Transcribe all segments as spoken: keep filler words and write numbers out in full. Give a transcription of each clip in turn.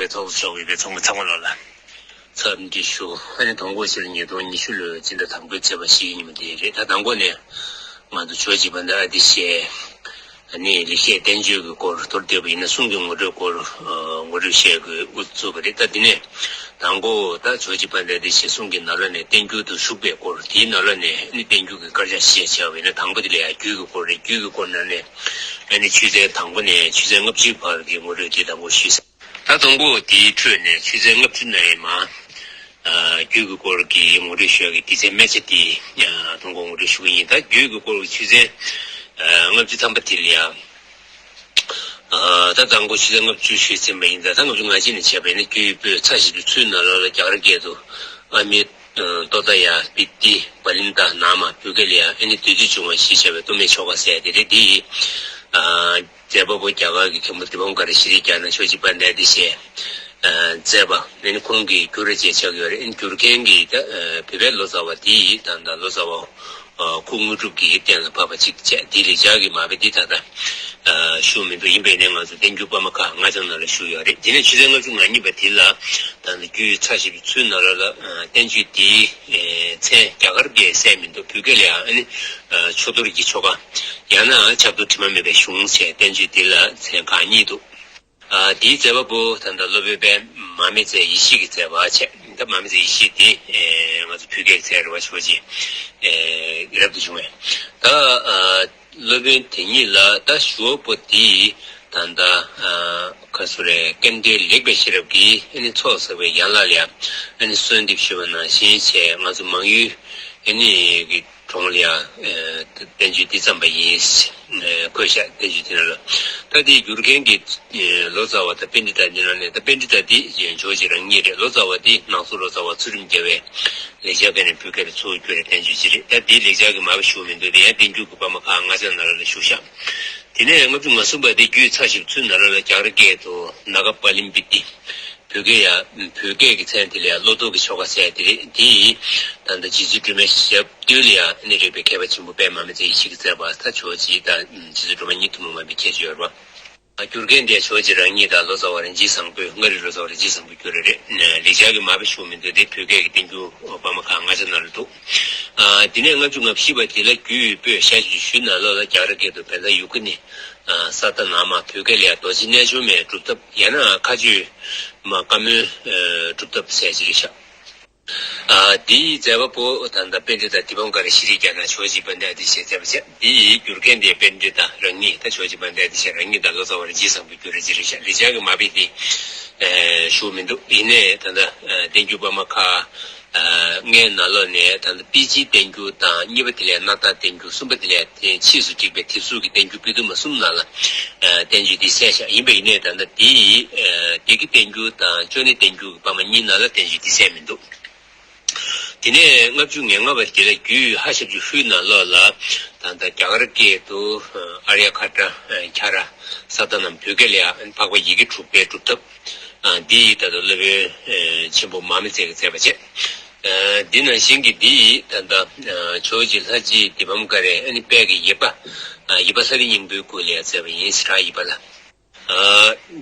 ཚོགས་གཙོ་མཆོག་གིས་ཚོགས་མི་ཚང་མ་ལོག་ལ་འཚམས་འདྲི་ཞུ། ཨ་ནི་དང་པོ་ཕྱི་ལོ་ཉིས་སྟོང་ཉི་ཤུ་ལོའི་སྤྱི་ཟླ་དང་པོའི་ཚེས་པ་བཞི་ཉིན་མོ་དེ་རེད། ད་དང་པོ་ནས་ང་ཚོ་ཇོ་བོ་རྗེ་དཔལ་ལྡན་ཨ་ཏི་ཤའི་ཨ་ནི་ལེགས་བཤད་བསྟན་བཅོས་ཀྱི་སྐོར། མདོར་བསྡུས་པ་ཡིན་ན་གསུང་གི་ངོ་སྤྲོད་སྐོར་ཨ་ངོ་སྤྲོད་བཤད་དགོས་དབུ་བཙུགས་པ་རེད། ད་འདི་ནས་དང་པོ་ད་ཇོ་བོ་རྗེ་དཔལ་ལྡན་ཨ་ཏི་ཤའི་གསུང་གི་ནང་ལོགས་ནས་བསྟན་འགྱུར་དུ་ཞུགས་པའི་སྐོར། དེའི་ནང་ལོགས་ནས་ཨ་ནི་བསྟན་འགྱུར་གྱི་དཀར་ཆག་བཤད་བྱ་བ་ཡིན་ན་དང་པོ་དེ་ལ་ཡང་རྒྱུད་ཀྱི་སྐོར་རེད། རྒྱུད་ཀྱི་སྐོར་ནང་ནས་ཨ་ནི་ཆོས་ཚན་དང་པོ་ནས་ཆོས་ཚན་ལྔ་བཅུའི་བར་གྱི་ངོ་སྤྲོད་དེ་དང་པོ་ཞུས་ཟིན། ད་དང་པོ་དེའི་ཁྲོད་ནས་ཆོས་ཚན་ལྔ་བཅུ་ནང་ཡང་མ་ཨ་རྒྱུད་ཀྱི་སྐོར་གྱི་ངོ་སྤྲོད་ཞུ་ཡག་གི་སྡེ་ཚན་དམན་ཆ་དེ་ཨ་དང་པོ་ངོ་སྤྲོད་ཞུ་གི་ཡིན། ད་རྒྱུད་ཀྱི་སྐོར་གྱི་ཆོས་ཚན་ཨ་ལྔ་བཅུ་ཐམ་པ་དེ་ལ་ཡང་ཨ་ད་དང་པོ་ཆོས་ཚན་ལྔ་བཅུ་ཞུས་ཟིན་པ་ཡིན། ད་ད་ལྔ་བཅུ་ང་གཅིག་ནས་བྱས་པ་ཡིན་ན་རྒྱུད་པོད་ཚ་ཞེས་པའི་ཚུལ་ནང་ལོགས་ལ་རྒྱ་གར་སྐད་དུ་ཨ་མི་ཏོ་ཏ་ཡ་པི་ཏི་བ་ལིན་ཏ་ན་མ། བོད་སྐད་ལ་ཡང་ཨ་ནི་བདུད་རྩི་འབྱུང་བ་ཞེས་བྱ་བའི་གཏོར་མའི་ཆོ་ག་ཟེར་དེ་རེད། འདི་ཡི་ཨ་མཛད་པ་པོ་རྒྱ་གར་གྱི་མཁན་པོ་དི་པཾ་ཀ་ར་ཤྲི་ཡིས་བརྒྱ་ན་ཇོ་བོ་རྗེ་དཔལ་ལྡན་ཨ་ཏི་ཤས་མཛད་པ་ཨ་ནི་ཁོང་གིས་བསྒྱུར་རེ་བྱས་ཆགས་ཡོད་རེད། ཨ་ནི་བསྒྱུར་མཁན་གྱི་ད་བོད་པའི་ལོ་ཙཱ་བ་དེ་ཡི་ད་ད་ལོ་ཙཱ་བ་ཁུ་དངོས་གྲུབ་ཀྱིས་གཏན་ལ་ཕབ་པ་ཅིག་བྱས། དེ་ལེགས་སྦྱར་གྱི་མ་དཔེ་འདི་ད་ལྟ་ཞུ་མི་འདུག་ཡིན་པས་ནས་ང་ཚོ་བསྟན་འགྱུར་དཔར་མ་ཁག་ལྔ་ཆ་ནང་ལ་ཞུ་ཡོད་རེད། དེ་ནས་ཆོས་ཚན་ལྔ་བཅུ་ང་གཉིས་པ་དེ་ལ་ད་ནི་རྒྱུད་ཚ་ཞེས་པའི་ཚུལ་ནང་ལ་ལ་བསྟན་བཅོས་འདིའི་མཚན་རྒྱ་གར་སྐད་གསལ་མི་འདུག་བོད་སྐད་ལ་ཡང་ཨ་ནི་ཆོས་རྡོར་གྱི་ཆོ་ག་ཡང་ན་ཆབ་གདུབ་དྲི་མ་མེད་པའི་གཞུང་ཞེས་བསྟན་བཅོས་འདི་ལ་མཚན་ཁག་གཉིས་འདུག་ཨ་དེའི་མཛད་པ་པོ་ད་ལྟ་སློབ་དཔོན་པདྨ་མི་མཛད་ཡེ་ཤེས་ཀྱིས་མཛད་པ་བྱས། ད་མ་མི་མཛད་ཡེ་ཤེས་དེ་ཨེ་ང་ཚོ་བོད་སྐད་ཀྱི་མཚན་རེད་བ། ཇོ་བོ་རྗེ་ཨེ་རབ་ཏུ་བྱུང་བས། ད་ཨ་སློབ་དཔོན་དེ་ཉིད་ལ་ད་ཞུ་བ་པོ་དེས་ད་ལྟ་ཨ་ག་སུ་རེད། སྐལ་ལྡན་ལེགས་པའི་ཤེས་རབ་ཀྱིས་ཨ་ནི་ཚོགས་བསགས་པའི་ཡན་ལག་ལ་ཡང་ཨ་ནི་གསོལ་འདེབས་ཞུས་པ་ནང་བཞིན་བྱས། ང་ཚོ་མང་ཡུལ་ཨ་ནི་གི་གྲོང་ལ་ཡང་ཨ་བསྟན་བཅོས་འདི་བརྩམས་པ་ཡིན། ཨ་བཀོད་བཞག་བསྟན་བཅོས་འདི་ནང་ལ། ད་དེའི་བསྒྱུར་མཁན་གྱི་ཨ་ལོ་ཙཱ་བ་དང་པཎྜི་ཏ་འདི་ནང་ནས། ད་པཎྜི་ཏ་འདི་ཇོ་བོ་རྗེ་རང་ཉིད་རེད། ལོ་ཙཱ་བ་འདི་ནང་སོ་ལོ་ཙཱ་བ་ཚུལ་ཁྲིམས་རྒྱལ་བས་ལེགས་སྦྱར་སྐད་ནས་བོད་སྐད་ལ་ཚུར་བསྒྱུར་བའི་བསྟན་བཅོས་ཅིག་རེད། ད་འདི་ལེགས་སྦྱར་གྱི་མ་དཔེ་ཞུ་མི་འདུག་དེ་ཡང་བསྟན་འགྱུར་གྱི་དཔར་མ་ཁག་ལྔ་ཆ་ནང་ལ་ཞུ་བཞག་དེ་ནས་ལྔ་བཅུ་ང་གསུམ་པ་དེ་རྒྱུད་ཚ་ཞེས་པའི་ཚུལ་ནང་ལ་ལ་རྒྱ་གར་སྐད་དུ་ནཱ་ག་པཱ་ལིམ་པི་ཏི། བོད་སྐད་ཡང་བོད་སྐད་ཀྱི་མཚན་དེ་ལ་ཡང་བློ་ལྡོག་གི་ཆོ་ག་ཟེར་དེ་རེད། དེ་ཡིས་ད་ལྟ་རྗེ་བཙུན་སྒྲོལ་མའི་ཞབས་རྡུལ་ལ་ཡང་ཨ་ནི་རེག་པའི་མཁས་པ་ཆེན་པོ་པདྨ་མི་མཛད་ཡེ་ཤེས་ཀྱིས་མཛད་པ། ད་ཇོ་བོ་རྗེ་དང་རྗེ་བཙུན་སྒྲོལ་མ་གཉིས་ཐུན་མོང་མ་ཡིན་པའི་ཁྱད་ཆོས་ཡོད་རེད་བ། བསྒྱུར་མཁན་དེ་ཇོ་བོ་རྗེ་རང་ཉིད་དང་ལོ་ཙཱ་བ་རིན་ཆེན་བཟང་པོས། མངའ་རིས་ལོ་ཙཱ་བ་རིན་ཆེན་བཟང་པོས་བསྒྱུར་བ་རེད། ལེགས་སྦྱར་གྱི་མ་དཔེ་ཞུ་མི་འདུག་དེ་བོད་སྐད་ཀྱི་བསྟན་འགྱུར་དཔར་མ་ཁག་ལྔ་ཆ་ནང་ལ་འདུག་ཨ་དེ་ནས་ལྔ་བཅུ་ང་བཞི་པ་དེ་ལ་རྒྱུད་པོད་ཤ་ཞུ་ཞུ་ནང་ལོགས་ལ་རྒྱ་གར་སྐད་དུ་བན་ད་ཡུ་གུ་ནི་ཨ་ས་ཏ་ན་མ། བོད་སྐད་ལ་ཡང་རྡོ་རྗེ་རྣལ་འབྱོར་མའི་སྒྲུབ་ཐབས་ཡང་ན་མཁའ་སྤྱོད་མ་བཀའ་མོལ་ཨ་སྒྲུབ་ཐབས་ཟེར་གྱི་རེད་ཤག་ཨ་འདིའི་མཛད་པ་པོ་ད་ལྟ་པཎྜི་ཏ་དི་པཾ་ཀ་ར་ཤྲཱི་ཡིས་བརྒྱ་ན་ཇོ་བོ་རྗེ་དཔལ་ལྡན་ཨ་ཏི་ཤས་མཛད་པ་བྱས། འདིའི་བསྒྱུར་མཁན་དེ་པཎྜི་ཏ་རང་ཉིད་དང་ཇོ་བོ་རྗེ་དཔལ་ལྡན་ཨ་ཏི་ཤས་རང་ཉིད་དང་ལོ་ཙཱ་བ་རིན་ཆེན་བཟང་པོས་བསྒྱུར་རེད་ཅེས་རེད་ཤག་ལེགས་སྦྱར་གྱི་མ་དཔེ་དེ་ཨ་ཞུ་མི་འདུག་ཡིན་ནའི་ད་ལྟ་ཨ་བསྟན་འགྱུར་དཔར་མ་ཁག་ཨ་ལྔའི་ནང་ལོགས་ནས་ད་ལྟ་པཎ་ཆེན་བསྟན་འགྱུར་དང་། གཉིས་པ་དེ་ལ་ཡང་སྣར་ཐང་བསྟན་འགྱུར། གསུམ་པ་དེ་ལ་ཡང་ཕྱིས་སུ་བསྒྲིགས་པའི་དེབ་གཟུགས་ཀྱི་བསྟན་འགྱུར་དཔེ་དུ་མ་གསུམ་ནང་ལ་ཨ་བསྟན་བཅོས་འདི་གསལ་བཞག་ཡིན་པ་ཡིན་ནའི་ད་ལྟ་འདི་ཡི་ཨ་སྡེ་དགེ་བསྟན་འགྱུར་དང་ཅོ་ནེ་བསྟན་འགྱུར་གྱི་དཔར་མ་གཉིས་ནང་ལ་བསྟན་བཅོས་འདི་གསལ་མི་འདུག་དེ་ནས་ལྔ་བཅུ་ང་ལྔ་པ་དེ་ལ་རྒྱུད་ཧ་ཤབ་ཅུ་ཧུའི་ནང་ལོགས་ལ་ད་ལྟ་རྒྱ་གར་སྐད་དུ་ཨ་ཨཱརྱ་ཁ་ཏྲ་ཨ་ཁྱ་ར་ས་ཏ་ནམ། བོད་སྐད་ལ་ཡང་འཕགས་པ་ཡི་གེ་དྲུག་པའི་སྒྲུབ་ཐབས། ཨ་འདི་ཡི་ད་ལྟ་སློབ་དཔོན་ཨ་ཆེན་པོ་མ་མི་མཛད་ཀྱིས་མཛད་པ་བྱས། ཨ་འདི་ནང་བཞིན་གྱི་འདི་ཡི་ད་ལྟ་ཨ་ཇོ་བོ་རྗེ་ལྷ་རྗེ་དི་པཾ་ཀ་རའི་ཨ་ནི་དཔལ་གྱི་ཡིབ་པ། ཨ་ཡིབ་པ་ལྷ་རི་སྙིང་པོའི་སྐུ་ལ་ཡང་མཛད་པ་ཡིན། སྲ་ཡིབ་པ་ལ། ཨ་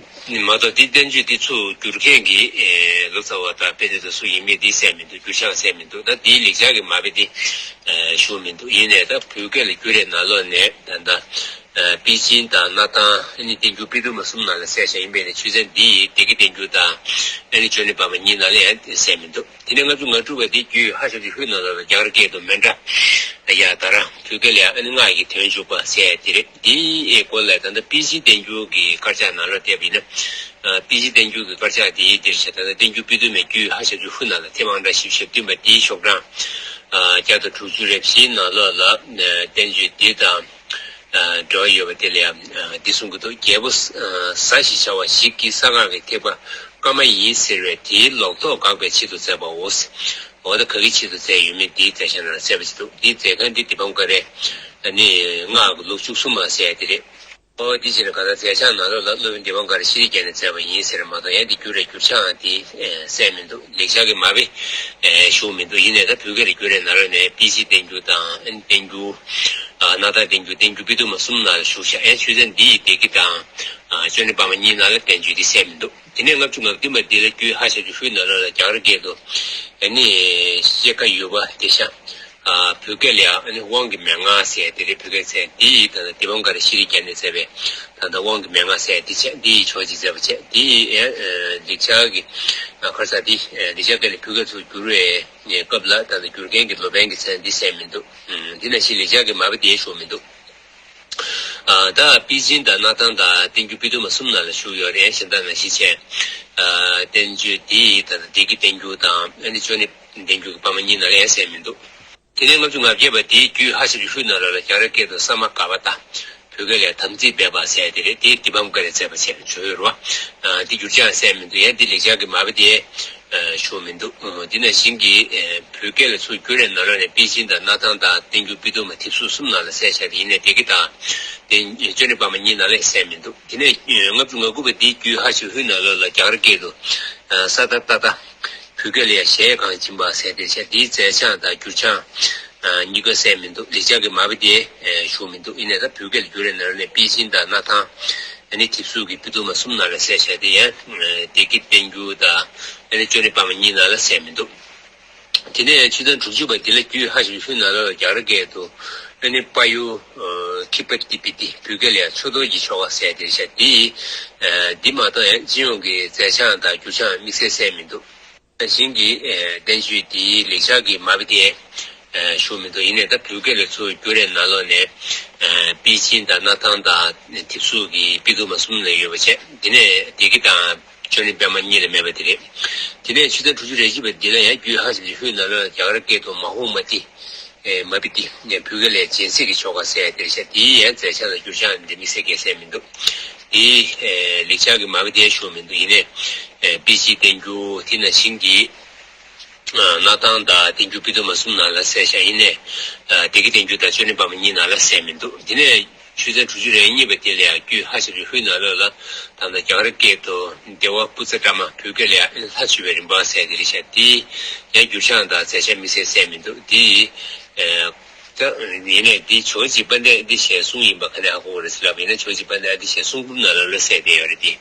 མ་གཏོགས་འདི་བསྟན་བཅོས་འདི་ཚུར་བསྒྱུར་མཁན་གྱི་ཨེ་ལོ་ཙཱ་བ་དང་པཎྜི་ཏ་སུ་ཡིན་མིན་འདི་གསལ་མི་འདུག་བསྒྱུར་བྱ་གསལ་མི་འདུག་ད་འདིའི་ལེགས་སྦྱར་གྱི་མ་དཔེ་འདི་ཨེ་ཞུ་མི་འདུག་ཡིན་ནའི་ད་བོད་སྐད་ལ་བསྒྱུར་རེ་ནང་ལོགས་ནས་ད་ལྟ་ཨེ་པཎ་ཆེན་དང་སྣར་ཐང་ཨ་ནི་བསྟན་འགྱུར་དཔེ་དུ་མ་གསུམ་ནང་ལ་གསལ་བཞག་ཡིན་པས་ནས་ཆོས་ཚན་འདི་ཡི་སྡེ་དགེ་བསྟན་འགྱུར་དང་ཨ་ནི་ཅོ་ནེ་པར་མ་གཉིས་ནང་ལ་ཡང་གསལ་མི་འདུག་དེ་ནས་ལྔ་བཅུ་ང་དྲུག་པ་དེ་རྒྱུད་ཧ་ཤབ་ཅུ་ཧུའི་ནང་ལོགས་ལ་རྒྱ་གར་སྐད་དུ་མཎྜལ་ཡ་དྷ་ར། བོད་སྐད་ལ་ཡང་ཨ་ནི་སྔགས་ཀྱི་དོན་འཇུག་པ་ཟེར་ཡ་དེ་རེད། འདིའི་སྐོར་ལ་ད་ལྟ་པཎ་ཆེན་བསྟན་འགྱུར་གྱི་དཀར་ཆག་ནང་ལ་བལྟས་པ་ཡིན་ན། ཨ་པཎ་ཆེན་བསྟན་འགྱུར་གྱི་དཀར་ཆག་དེའི་འདིར་བྱས་ད་ལྟ་བསྟན་འགྱུར་དཔེ་དུ་མའི་རྒྱུད་ཧ་ཤབ་ཅུ་ཧུ་ནང་ལ་ཐེངས་མང་དྲགས་ཞིབ་ཞིབ་བསྟུན་པ་དེའི་ཤོག་གྲངས་ཨ་བརྒྱ་དང་དྲུག་ཅུ་རེ་བཞིའི་ནང་ལོགས་ལ་ཨ་བསྟན་བཅོས་འདི་དང་ཨ་འབྲེལ་བ་ཡོད་པ་དེ་ལ་ཡང་ཨ་འདི་གསུང་གི་འདུག་རྒྱལ་པོ་ཨ་གཟའ་ཞེས་བྱ་བ་ཞིག་གིས་གསང་སྔགས་ཀྱི་ཐེག་པ་བཀའ་མ་ཡིན་ཟེར་བས་དེའི་ལོག་རྟོག་འགག་པའི་ཆེད་དུ་མཛད་པའོ། འོ་ད་ག་གི་ཆེད་དུ་མཛད་ཡོད་མེད་འདིའི་མཛད་བྱ་ནང་ལ་གསལ་པོ་ཞིག་འདུག་འདིའི་མཛད་མཁན་འདི་དི་པཾ་ཀ་རའི་ཨ་ནི་སྔགས་ཀྱི་ལུགས་བཅུ་གསུམ་པ་ཟེར་ཡ་དེ་རེད། ཨོ་འདི་ཕྱིར་གང་ལྟར་མཛད་བྱ་ནང་ལོགས་ལ་སློབ་དཔོན་དི་པཾ་ཀ་ར་ཤྲཱི་ཡིས་བརྒྱ་ནས་མཛད་པ་ཡིན་ཟེར་མ་གཏོགས་ཡང་འདི་བསྒྱུར་རེ་བསྒྱུར་བྱའང་འདི་གསལ་མི་འདུག་ལེགས་སྦྱར་གྱི་མ་དཔེ་ཞུ་མི་འདུག་ཡིན་ནའི་ད་བོད་སྐད་ལ་བསྒྱུར་རེ་ནང་ལོགས་ནས་པཎ་ཆེན་བསྟན་འགྱུར་དང་ཨ་ནི་བསྟན་འགྱུར་ ཨ་སྣར་ཐང་བསྟན་འགྱུར། བསྟན་འགྱུར་དཔེ་དུ་མ་གསུམ་ནང་ལ་བཞུགས་ཤག་ཡང་ཆོས་ཚན་འདི་ཡི་སྡེ་དགེ་དང་། ཨ་ཅོ་ནེ་པར་མ་གཉིས་ནང་ལ་བསྟན་བཅོས་འདི་གསལ་མི་འདུག་དེ་ནས་ལྔ་བཅུ་ང་བདུན་པ་འདི་ལ་རྒྱུད་ཧ་ཤ་ཅུ་ཧུའི་ནང་ལོགས་ལ་རྒྱ་གར་སྐད་དུ། ཨ་ནི་ཤེལ་དཀར་ཡུ་བ་སྡེ་བཞག་ཨ་བོད་སྐད་ལ་ཡང་ཨ་ནི་དབང་གི་མན་ངག་ཟེར་དེ་རེད། བོད་སྐད་ཚན་འདི་ཡི་ད་ལྟ་དེ་བང་ག་ར་ཤེས་རིག་རྒྱ་ནས་མཛད་པའི་ད་ལྟ་དབང་གི་མན་ངག་ཟེར་འདི་བྱས། འདི་ཡི་ཕྱོགས་ཅིག་མཛད་པ་བྱས། འདི་ཡི་ཨ་ལེགས་སྦྱར་གྱི་ཨ་ཁར་ས་འདི་ལེགས་སྦྱར་སྐད་ལས་བོད་སྐད་ཚུར་བསྒྱུར་བའི་སྐབས་ལ་ད་ལྟ་བསྒྱུར་མཁན་གྱི་ལོ་པཎ་གྱི་མཚན་འདི་གསལ་མི་འདུག་དེ་ནང་བཞིན་ལེགས་སྦྱར་གྱི་མ་པ་དེ་ཞུ་མི་འདུག་ཨ་ད་པེ་ཅིན་དང་སྣར་ཐང་དང་བསྟན་འགྱུར་དཔེ་དུ་མ་གསུམ་ནང་ལ་བཞུགས་ཡོད་རེད། གཞན་དག་ནང་བཞིན་བྱས། ཨ་བསྟན་བཅོས་འདི་ད་ལྟ་སྡེ་དགེ་བསྟན་འགྱུར་དང་ཨ་ནི་ཅོ་ནེ་བསྟན་འགྱུར་གྱི་པར་མ་གཉིས་ནང་ལ་ཡང་གསལ་མི་འདུག་དེ་ནས་ལྔ་བཅུ་ང་བརྒྱད་པ་འདིའི་རྒྱུད་ཧ་ཤ་ཅུ་ཧུའི་ནང་ལོགས་ལ་རྒྱ་གར་སྐད་དུ་ས་མ་ག་པ་ཏ། བོད་སྐད་ལ་དམ་ཚིག་སྦས་པ་ཟེར་དེ་རེད། དེ་དེ་བང་ག་ར་མཛད་པ་བྱས་བྱོས་རོ། ཨ་འདི་བསྒྱུར་བྱ་གསལ་མི་འདུག་ཡང་འདི་ལེགས་སྦྱར་གྱི་མ་པ་དེ་ཞུ་མི་འདུག་འདི་ནང་བཞིན་གྱི་ཨ་བོད་སྐད་ལ་ཚུར་བསྒྱུར་བའི་ནང་ལོགས་ནས་པེ་ཅིན་དང་སྣར་ཐང་དང་བསྟན་འགྱུར་དཔེ་དུ་མ་དེབ་གཟུགས་གསུམ་ནང་ལ་གསལ་བཞག་དེ་ཡིན་ནའི་སྡེ་དགེ་དང་དེ་ཅོ་ནེ་པར་མ་གཉིས་ནང་ལ་གསལ་མི་འདུག་དེ་ནས་ལྔ་བཅུ་ང་དགུ་པ་འདིའི་རྒྱུད་ཧ་ཤ་ཅུ་ཧུའི་ནང་ལོགས་ལ་རྒྱ་གར་སྐད་དུ་ཨ་ས་ཏ་ཏ་ཏ། བོད་སྐད་ལ་ཡང་ཞལ་གང་བྱིན་པ་ཟེར་དེ་བྱས། དེའི་མཛད་བྱང་དང་བསྒྱུར་བྱ་གཉིས་ཀ་གསལ་མི་འདུག་ལེགས་སྦྱར་གྱི་མ་པ་དེ་ཞུ་མི་འདུག་ཡིན་ནའི་ད་བོད་སྐད་ལ་བསྒྱུར་བའི་ནང་ནས་པེ་ཅིན་དང་སྣར་ཐང་ཨ་ནི་དེབ་གཟུགས་ཀྱི་དཔེ་དུ་མ་གསུམ་ནང་ལ་གསལ་བཞག་དེ་ཡང་སྡེ་དགེ་བསྟན་འགྱུར་དང་ཨ་ནི་ཅོ་ནེ་པར་མ་གཉིས་ནང་ལ་གསལ་མི་འདུག་དེ་ནས་ཆོས་ཚན་དྲུག་ཅུ་པ་འདི་ལ་རྒྱུད་ཧ་ཤ་ཅུ་ཧུའི་ནང་ལོགས་ལ་རྒྱ་གར་སྐད་དུ་ཨ་ནི་པ་ཡུ་ཨ་ཁི་པ་ཏི་པི་ཏི། བོད་སྐད་ལ་ཡང་ཚོགས་གཏོར་གྱི་ཆོ་ག་ཟེར་དེ་བྱས། འདི་ཨ་འདི་མ་གཏོགས་ཡང་སྤྱི་ཡོངས་ཀྱི་མཛད་བྱང་དང་བསྒྱུར་བྱའང་དམིགས་བསལ་གསལ་མི་འདུག་ནང་བཞིན་གྱི་ཨ་བསྟན་བཅོས་འདིའི་ལེགས་སྦྱར་གྱི་མ་པ་དེ་ཨ་ཞུ་མི་འདུག་ཡིན་ནའི་ད་བོད་སྐད་ལ་ཚུར་བསྒྱུར་བའི་ནང་ལོགས་ནས་ཨ་པེ་ཅིན་དང་སྣར་ཐང་དང་དེབ་གཟུགས་ཀྱི་དཔེ་དུ་མ་གསུམ་ལ་ཡོད་པ་བྱས། དེ་ནས་སྡེ་དགེ་དང་ཅོ་ནེ་པར་མ་གཉིས་ལ་མེད་པ་དེ་རེད། དེ་ནས་ཆོས་ཚན་དྲུག་ཅུ་རེ་གཅིག་པ་འདི་ལ་ཡང་རྒྱུད་ཧ་ཤ་ཅུ་ཧུའི་ནང་ལོགས་ལ་རྒྱ་གར་སྐད་དུ་མ་ཧུ་མ་ཏི། ཨེ་མ་པི་ཏི། བོད་སྐད་ལ་སྦྱིན་སྲེག་གི་ཆོ་ག་ཟེར་དེ་བྱས། དེའི་ཡང་མཛད་བྱ་དང་བསྒྱུར་བྱ་འདི་དམིགས་བསལ་གྱི་གསལ་མི་འདུག་དེའི་ཨེ་ལེགས་སྦྱར་གྱི་མ་པ་དེ་ཞུ་མི་འདུག་ཡིན་ནའི་ཨེ་པེ་ཅིན་བསྟན་འགྱུར་དེ་ནང་བཞིན་གྱི་ཨ་སྣར་ཐང་དང་བསྟན་འགྱུར་དཔེ་དུ་མ་གསུམ་ནང་ལ་གསལ་བཞག་ཡིན་ནའི་ཨ་སྡེ་དགེ་བསྟན་འགྱུར་དང་ཅོ་ནེ་པར་མ་གཉིས་ནང་ལ་གསལ་མི་འདུག་དེ་ནས་ཆོས་ཚན་དྲུག་ཅུ་རེ་གཉིས་པ་དེ་ལ་ཡང་རྒྱུད་ཧ་ཤ་ཅུ་ཧུའི་ནང་ལོགས་ལ་ད་ལྟ་རྒྱ་གར་སྐད་དུ་བདེ་བ་པུ་ཙ་ཏྲ་མ། བོད་སྐད་ལ་ཡང་ལྷ་མཆོད་པའི་རིམ་པ་ཟེར་དེ་རེད་བྱས། དེའི་ཡང་བསྒྱུར་བྱ་དང་མཛད་བྱ་དམིགས་བསལ་གསལ་མི་འདུག་དེའི་ཨ་ད་ཡིན་ནའི་འདི་ཇོ་བོ་རྗེ་དཔལ་ལྡན་ཨ་ཏི་ཤའི་གསུང་ཡིན་པ་ག་ནས་ཧ་གོ་བ་རེད་ཟེར་ལབ་པ་ཡིན་ན། ཇོ་བོ་རྗེ་དཔལ་ལྡན་ཨ་ཏི་ཤའི་གསུང་འབུམ་ནང་ལ་ལ་གསལ་བསྡད་ཡོད་རེད་དེ།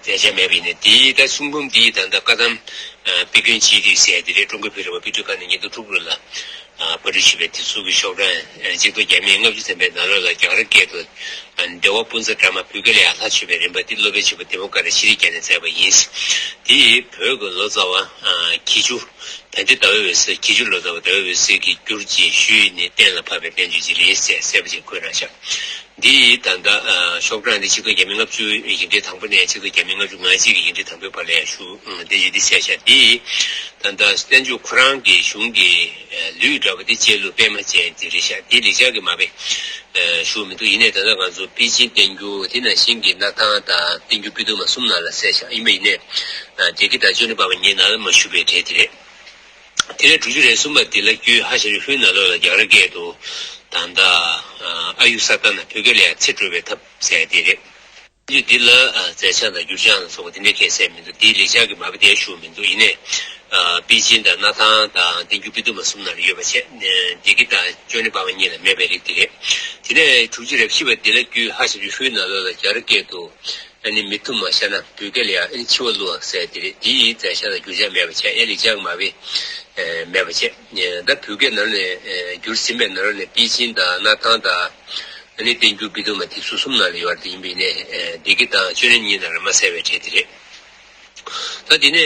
མཛད་བྱ་མེད་པ་ཡིན་ནའི་དེའི་ད་གསུང་འབུམ་འདིའི་ད་ལྟ་བཀའ་གདམས་ཨ་དཔེ་དཀོན་སྤྱི་འདུས་ཟེར་དེ་རེད། ཀྲུང་གོའི་བོད་རིག་པ་དཔེ་སྐྲུན་ཁང་ནས་ཉིས་སྟོང་དྲུག་ལོ་ལ་ཨ་པར་སྐྲུན་བྱས་པའི་དེབ་གཟུགས་ཀྱི་ཤོག་གྲངས་ཨ་ཆིག་སྟོང་བརྒྱ་མེད་ལྔ་བཅུ་ཐམ་པའི་ནང་ལོགས་ལ་རྒྱ་གར་སྐད་དུ་ཨ་བདེ་བ་པུ་ཙ་ཏྲ་མ། བོད་སྐད་ལ་ཡང་ལྷ་མཆོད་པའི་རིམ་པ་འདི་སློབ་དཔོན་ཆེན་པོ་དེ་མོ་ཀ་ར་ཤེས་རིག་རྒྱ་ནས་མཛད་པ་ཡིན། དེ་ཡིས་བོད་ཀྱི་ལོ་ཙཱ་བ་ཨ་གྱི་ཅུ། ད་ལྟའི་ཟླ་བའི་འོད་ཟེར། གྱི་ཅུ་ལོ་ཙཱ་བ་ཟླ་བའི་འོད་ཟེར་གྱིས་བསྒྱུར་ཅིང་ཞུས་ནས་གཏན་ལ་ཕབ་པའི་བསྟན་བཅོས་ཅིག་རེད་ཟེར་གསལ་པོ་ཅིག་འཁོད་རང་ཤག་འདི་ཡི་ད་ལྟ་ཨ་ཤོག་གྲངས་འདི་ཆིག་སྟོང་བརྒྱ་མེད་ལྔ་བཅུ་ཡིག་ཕྲེང་དང་པོ་ནས་ཆིག་སྟོང་བརྒྱ་མེད་ལྔ་བཅུ་ང་གཅིག་གི་ཡིག་ཕྲེང་དང་པོའི་བར་ལ་ཡང་བཞུགས། ཨ་བསྟན་བཅོས་འདི་གསལ་བཞག་འདི་ཡི་ད་ལྟ་བསྟན་བཅོས་ཁོ་རང་གི་གཞུང་གི་ཨ་ལུས་འདྲ་བ་འདི་བཅས་ལུགས་པད་མ་ཅན་འདི་རེད་ཤག་འདི་ལེགས་སྦྱར་གྱི་མ་པས་ཨ་ཞུ་མི་འདུག་ཡིན་ནའི་ད་ལྟ་ང་ཚོ་པེ་ཅིན་བསྟན་འགྱུར་དེ་ནང་བཞིན་གྱི་སྣར་ཐང་དང་བསྟན་འགྱུར་དཔེ་དུ་མ་གསུམ་ནང་ལ་གསལ་བཞག་ཡིན་པ་ཡིན་ནའི་ཨ་སྡེ་དགེ་དང་ཅོ་ནེ་པར་མ་གཉིས་ནང་ལ་མ་བཞུགས་པའི་གྲས་དེ་རེད། དེ་ནས་དྲུག་ཅུ་རེ་གསུམ་པ་འདི་ལ་རྒྱུད་ཧ་ཤ་ཅུ་ཧུའི་ནང་ལོགས་ལ་རྒྱ་གར་སྐད་དུ་ད་ལྟ་ཨ་ཡུ་ས་ཏ་ན། བོད་སྐད་ལ་ཡང་ཚེ་སྒྲུབ་པའི་ཐབས་ཟེར་དེ་རེད། འདི་ལ་ཨ་མཛད་བྱ་དང་བསྒྱུར་བྱ་ལ་སོགས་པ་དེ་འདྲའི་སྐད་གསལ་མི་འདུག་འདིའི་ལེགས་སྦྱར་གྱི་མ་པ་དེ་ཞུ་མི་འདུག་ཡིན་ནའི་ཨ་པེ་ཅིན་དང་སྣར་ཐང་དང་བསྟན་འགྱུར་དཔེ་དུ་མ་གསུམ་ནང་ལ་ཡོད་པ་བྱས། སྡེ་དགེ་དང་ཅོ་ནེ་པར་མ་གཉིས་ལ་མེད་པའི་རིགས་དེ་རེད། དེ་ནས་དྲུག་ཅུ་རེ་བཞི་པ་འདི་ལ་རྒྱུད་ཧ་ཤ་ཅུ་ཧུའི་ནང་ལོགས་ལ་རྒྱ་གར་སྐད་དུ་ཨ་ནི་མི་ཐུབ་མ་ཤ་ན། བོད་སྐད་ལ་ཡང་ཨ་ནི་འཆི་བ་བསླུ་བ་ཟེར་དེ་རེད། དེ་ཡི་མཛད་བྱ་དང་བསྒྱུར་བྱ་མེད་པ་བྱས། ཨེ་ལེགས་སྦྱར་མ་པས་ཨེ་མེད་པ་བྱས། ད་བོད་སྐད་ནང་ནས་ཨེ་བསྒྱུར་ཟིན་པའི་ནང་ནས་པེ་ཅིན་དང་སྣར་ཐང་དང་ཨ་ནི་བསྟན་འགྱུར་དཔེ་དུ་མ་དེ་ཚོ་གསུམ་ནང་ལ་ཡོད་རེད། དེ་ཡིན་པས་ནས་ཨེ་སྡེ་དགེ་དང་ཅོ་ནེ་གཉིས་ནང་ལ་མ་གསལ་བའི་གྲས་དེ་རེད། ད་དེ་ནས་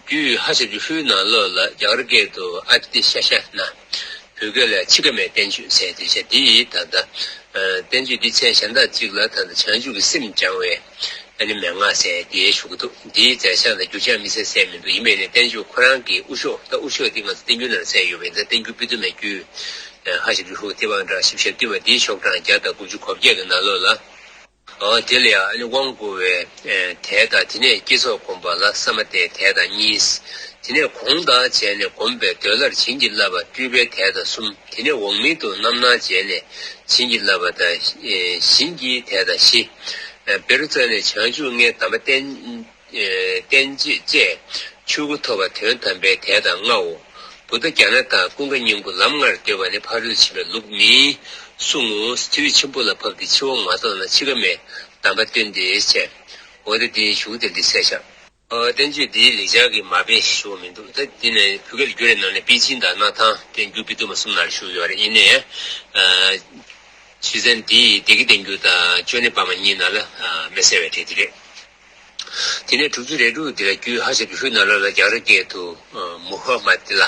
རྒྱུད་ཧ་ཤ་ཅུ་ཧུའི་ནང་ལོགས་ལ་རྒྱ་གར་སྐད་དུ་ཨ་ཏི་ཤ་ཤ་ན། བོད་སྐད་ལ་འཆི་ཁ་མའི་བསྟན་བཅོས་ཟེར་དེ་བྱས། དེ་ཡི་ད་ལྟ་ཨ་བསྟན་བཅོས་འདི་མཚན་གཞན་དག་ཅིག་ལ་ད་ལྟ་བྱང་ཆུབ་ཀྱི་སེམས་སྦྱང་བའི་ཨ་ནི་མན་ངག་ཟེར་དེ་ཞུ་གི་འདུག་འདིའི་མཛད་བྱ་དང་བསྒྱུར་བྱ་དམིགས་བསལ་གསལ་མི་འདུག་ཡིན་པས་ནས་བསྟན་བཅོས་ཁོ་རང་གི་དབུ་ཤོག་ད་དབུ་ཤོག་འདི་ང་ཚོ་བསྟན་འགྱུར་ནང་གསལ་ཡོད་པས། ད་བསྟན་འགྱུར་དཔེ་དུ་མའི་རྒྱུད་ཧ་ཤ་ཅུ་ཧུ་ཏི་བང་ཌ་ཞིབ་བཤེར་བསྡུས་པ་འདིའི་ཤོག་གྲངས་བརྒྱ་དང་དགུ་བཅུ་གོ་བརྒྱད་ཀྱི་ནང་ལོགས་ལ། འོ་དེ་ལ་ཡང་ཨ་ནི་དབང་བསྐུར་བའི་ཨེ་དལ་དང་། དེ་ནས་བསྐྱེད་རྫོགས་བསྒོམ་པ་ལ་ས་མ་ཏའི་དལ་དང་གཉིས། དེ་ནས་གོང་དང་བཅས་ནས་བསྒོམས་པའི་འདོད་ལྷར་བྱིན་གྱིས་བརླབས་པ་སྤྲུལ་པའི་དལ་དང་གསུམ། དེ་ནས་འོག་མིན་དུ་རྣམ་སྣང་བྱས་ནས་བྱིན་གྱིས་བརླབས་པ་དང་ཨེ་བྱིན་གྱིས་དལ་དང་བཞི། ཨེ་བེ་རུ་ཙ་ནས་བྱང་ཆུབ་ལྔའི་གདམས་པ་བསྟན་ཨེ་བསྟན་བཅོས་བཅས་ཆོས་སྐུ་ཐོབ་པ་དོན་དམ་པའི་དལ་དང་ལྔའོ། བུདྡྷ་ཛྙཱ་ན་དང་ཀུན་དགའ་སྙིང་པོ་ལམ་ལྔར་བསྟོད་པ་ནི་ཕ་རོལ་ཕྱིན་པའི་ལུགས་མིན། གསུང་ངོ་། ཆུ་ཡུར་ཆེན་པོ་ལ་བབས་ཏེ་ཕྱི་བོ་མ་གཏོགས་ན་འཆི་ཁ་མེད་གདམས་པ་སྟོན་ཏེ་བྱས། འོ་དེ་དེའི་གཞུག་དེ་འདི་གསལ་བཞག་ཨ། བསྟན་བཅོས་འདིའི་ལེགས་སྦྱར་གྱི་མ་དཔེ་ཞུ་བ་མི་འདུག་ད་འདི་ནས་བོད་སྐད་ལ་བསྒྱུར་བའི་ནང་ནས་པཎ་ཆེན་དང་སྣར་ཐང་བསྟན་འགྱུར་པཎ་ཏོ་མ་གསུམ་ནང་ལ་བཞུགས་ཡོད་རེད། ཡིན་ནའི་ཨ། ཆོས་ཚན་འདི་སྡེ་དགེ་བསྟན་འགྱུར་དང་ཅོ་ནེ་པར་མ་གཉིས་ནང་ལ་ཨ། མ་གསལ་བའི་གྲས་དེ་རེད། དེ་ནས་དྲུག་ཅུ་རེ་དྲུག་འདི་ལ་རྒྱུད་ཧ་ཤ་ཇུ་ཧུའི་ནང་ལོགས་ལ་རྒྱ་གར་སྐད་དུ་ཨ། མུ་ཧ་མ་ཏི་ལ།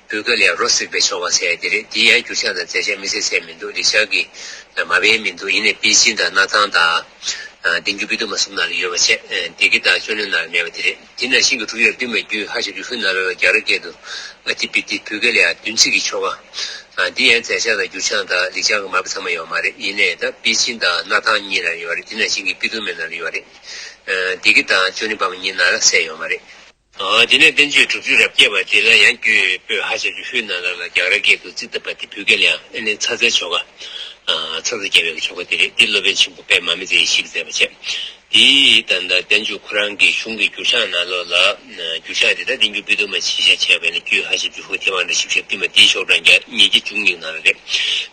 བོད་སྐད་ལ་ཡང་རོ་བསྲེགས་པའི་ཆོ་ག་ཟེར་ཡ་དེ་རེད། དེ་ཡང་འགྱུར་བྱ་དང་མཛད་བྱ་དམིགས་བསལ་གསལ་མི་འདུག་ལེགས་སྦྱར་གྱི་མ་དཔེ་མི་འདུག་ཡིན་ནའི་པཎ་ཆེན་དང་སྣར་ཐང་དང་། བསྟན་འགྱུར་པཎ་ཏོ་མ་གསུམ་ནང་ལ་ཡོད་པ་བྱས། སྡེ་དགེ་དང་ཅོ་ནེ་ནང་ལ་མེད་པ་དེ་རེད། དེ་ནང་བཞིན་གྱི་དྲུག་ཅུ་རེ་བདུན་པའི་རྒྱུད་ཧ་ཤ་ཇུ་ཧུའི་ནང་ལ་རྒྱ་གར་སྐད་དུ་ཨ་ཏི་པི་ཏི། བོད་སྐད་ལ་ཡང་བདུན་ཚིགས་ཀྱི་ཆོ་ག་འདི་ཡང་མཛད་བྱ་དང་འགྱུར་བྱ་དང་ལེགས་སྦྱར་གྱི་མ་དཔེ་ཚང་མ་ཡོད་མ་རེད། ཡིན་ནའི་ད་པཎ་ཆེན་དང་སྣར་ཐང་གཉིས་ལ་ཡོད་རེད། དེ་ནང་བཞིན་གྱི་པཎ་ཏོ་མའི་ནང་ལ་ཡོད་རེད། སྡེ་དགེ་དང་ཅོ་ནེ་པར་མ་གཉིས་ནང་ལ་གསལ་ཡོད་མ་རེད། ཨ། དེ་ནས་བསྟན་བཅོས་དྲུག་ཅུ་རེ་བརྒྱད་པ་དེ་ལ་ཡང་རྒྱུད་པོད་ཧ་ཤ་ཇུ་ཧུའི་ནང་ལ་རྒྱ་གར་སྐད་དུ་ཙི་ཏ་པ་ཏི། བོད་སྐད་ལ་ཡང་ཨ་ནི་ཚ་ཚའི་ཆོ་ག་ཨ། ཚ་ཚ་རྒྱས་པའི་ཆོ་ག་དེ་རེད། འདི་སློབ་དཔོན་ཆེན་པོ་པདྨ་མི་ཏྲས་ཞིབ་མཛད་པ་བྱས། དེའི་ད་ལྟ་བསྟན་བཅོས་ཁོ་རང་གི་གཞུང་གི་འགྱུར་བྱ་ནང་ལོགས་ལ། འགྱུར་བྱ་དེ་ད་བསྟན་འགྱུར་པཎ་ཏོ་མ་ཞེས་བྱ་བྱས་པ་ནི་རྒྱུད་ཧ་ཤ་ཇུ་ཧུ་ཐེ་བན་ཏྲ་ཞིབ་ཆ་བསྟུད་མ་དེའི་ཤོག་གྲངས་ཉིས་བརྒྱ་བཅུ་གཉིས་ནང་ལ་རེད།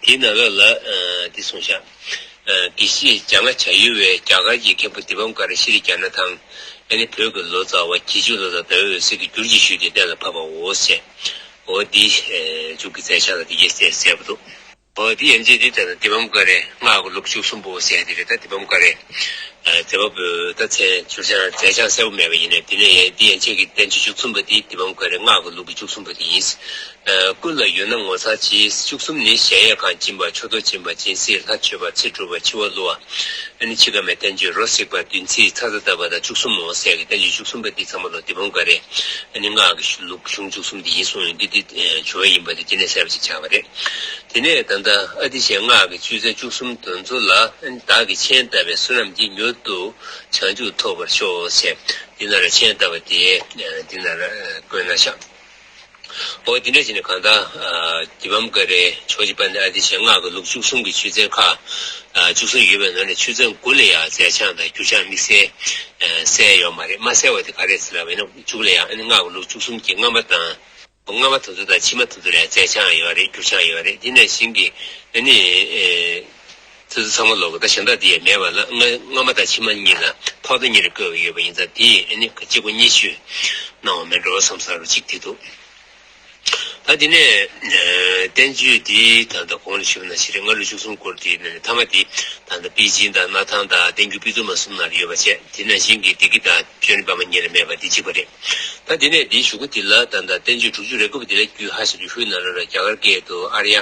དེའི་ནང་ལོགས་ལ་འདི་གསུངས་བཞག་དགེ་བཤེས་བྱ་ལྔ་བྱ་ཡུལ་བས་རྒྱ་གར་གྱི་མཁན་པོ་དི་པཾ་ཀ་ར་ཤྲཱི་ཛྙཱ་ན་ཐཱ། ཨ་ནི་བོད་ཀྱི་ལོ་ཙཱ་བ་གྱི་ཇུ་ལོ་ཙཱ་ཟླ་འོད་ཟེར་གྱིས་བསྒྱུར་ཅིག་ཞུས་ཏེ་གཏན་ལ་ཕབ་པའོ་ཞེས། འོ་འདི་མཇུག་གི་མཛད་བྱ་ལ་འདི་སྐད་གསལ་གསལ་པོ་འདུག་འོ་འདི་ཡན་ཆད་འདི་ལྟར་དི་པཾ་ཀ་རའི་སྔགས་ཀྱི་ལུགས་བཅུ་གསུམ་པོ་ཟེར་འདི་རེད། ད་དི་པཾ་ཀ་རའི་མཛད་པ་པོའི་ད་མཚན་བསྒྱུར་བྱ་མཛད་བྱ་གསལ་པོ་མེད་པ་ཡིན་ནའི། འདི་ནས་ཡང་འདི་ཡན་ཆད་ཀྱི་བསྟན་བཅོས་བཅུ་གསུམ་པ་འདི་དི་པཾ་ཀ་རའི་སྔགས་ཀྱི་ལུགས་ཀྱི་བཅུ་གསུམ་པ་འདི་ཡིན། ཀུན་ལ་ཡོད་ན་ངོ་མཚར་ཆེ། བཅུ་གསུམ་ནི། གཞལ་ཡས་ཁང་སྦྱིན་པ། མཆོད་གཏོར་སྦྱིན་པ། སྦྱིན་སྲེག་ལྷ་མཆོད་པ། ཚེ་སྒྲུབ་པ། འཆི་བ་བསླུ་བ། ཨ་ནི་འཆི་ཁ་མེད་བསྟན་བཅོས་རོ་བསྲེགས་པ། བདུན་ཚིགས་ཚ་ཚ་བཏབ་པ་དང་བཅུ་གསུམ་མོ་ཟེར་གྱི་བསྟན་བཅོས་བཅུ་གསུམ་པ་འདི་ཚང་མ་ལོ་དི་པཾ་ཀ་རའི་ཨ་ནི་སྔགས་ཀྱི་ལུགས་གཞུང་བཅུ་གསུམ་འདི་ཡིན་གསུངས་ཡོད། འདི་འདི་ཇོ་བོ་ཡིན་པ་འདི་དེ་ནས་གསལ་པོ་ཞིག་ཆགས་པ་རེད། དེ་ནས་ད་ལྟ་ཨ་ཏི་ཤའི་སྔགས་ཀྱི་ཆོས་ཚན་བཅུ་གསུམ་དེ་ཚོ་ལ། ཨ་ནི་བདག་གིས་མཆན་བཏབ་པའི་བསོད་ནམས་ཀྱིས། མྱུར་དུ་བྱང་ཆུབ་ཐོབ་པར་ཤོག་ཟེར། འདི་ན་ར་མཆན་བཏབ་པ་དེ་འདི་ན་ར་བཀོད་ན་ཤག་འོ་དེ་འདྲ་བྱས་ནས་གང་ལྟར་དི་པཾ་ཀ་རའི་ཇོ་བོ་རྗེ་དཔལ་ལྡན་ཨ་ཏི་ཤའི་སྔགས་ཀྱི་ལུགས་བཅུ་གསུམ་གྱི་ཆོས་ཚན་ཁག་བཅུ་གསུམ་ཡོད་པའི་ནང་ནས་ཆོས་ཚན་དགུ་ལ་ཡང་མཛད་བྱ་དང་འགྱུར་བྱ་དམིགས་བསལ་གསལ་ཡོད་མ་རེད། མ་གསལ་བ་དེ་ག་རེ་ཟེར་ལབ་པ་ཡིན་ན། མཇུག་ལ་ཡང་ཨ་ནི་སྔགས་ཀྱི་ལུགས་བཅུ་གསུམ་གྱི་སྔ་མ་དང་། སྔ་མ་དེ་ཚོ་དང་ཕྱི་མ་དེ་ཚོ་ལ་ཡང་མཛད་བྱ་ཡོད་རེད། འགྱུར་བྱ་ཡོད་རེད། དེ་ནང་བཞིན་གྱི་ཨ་ནི། ཨེ། ཚིག་ཚང་མ་ལོག་གི་ད་གཞན་དག་དེ་ཡང་མེད་པ་ལ། སྔ་སྔ་མ་དང་ཕྱི་མ་གཉིས་ལ་ཐོག་མཐའ་གཉིས་ལ་བཀོད་པ་ཡོད་པ་ཡིན་ཙང་། དེ་ཡིས་ཨ་ནི་གཅིག་པོ་གཉིས་ཤོས་སྣང་བ་མེད་འགྲོ་བསམ་ས་རུ་གཅིག་དེ་འདུག་ད་དེ་ནས་བསྟན་བཅོས་དེ་ད་ལྟ་གོང་ལ་ཞུས་པ་ནང་བཞིན་རེད། སྔ་ལོ་བཅུ་གསུམ་སྐོར་དེ་ནས་མཐའ་མ་དེ་ད་ལྟ་པཎ་ཆེན་དང་སྣར་ཐང་དང་བསྟན་འགྱུར་པཎ་ཏོ་མ་གསུམ་ནང་ལ་ཡོད་པ་བྱས། དེ་ནང་བཞིན་གྱི་སྡེ་དགེ་དང་ཅོ་ནེ་པར་མ་གཉིས་ལ་མེད་པ་དེ་གཅིག་པ་རེད། ད་དེ་ནས་དེའི་གཞུག་གུ་དེ་ལ་ད་ལྟ་བསྟན་བཅོས་དྲུག་ཅུ་རེ་དགུ་པ་དེ་ལ་རྒྱུད་ཧ་ཤ་ཇུ་ཧུའི་ནང་ལོགས་ལ་རྒྱ་གར་སྐད་དུ། ཨཱརྱ་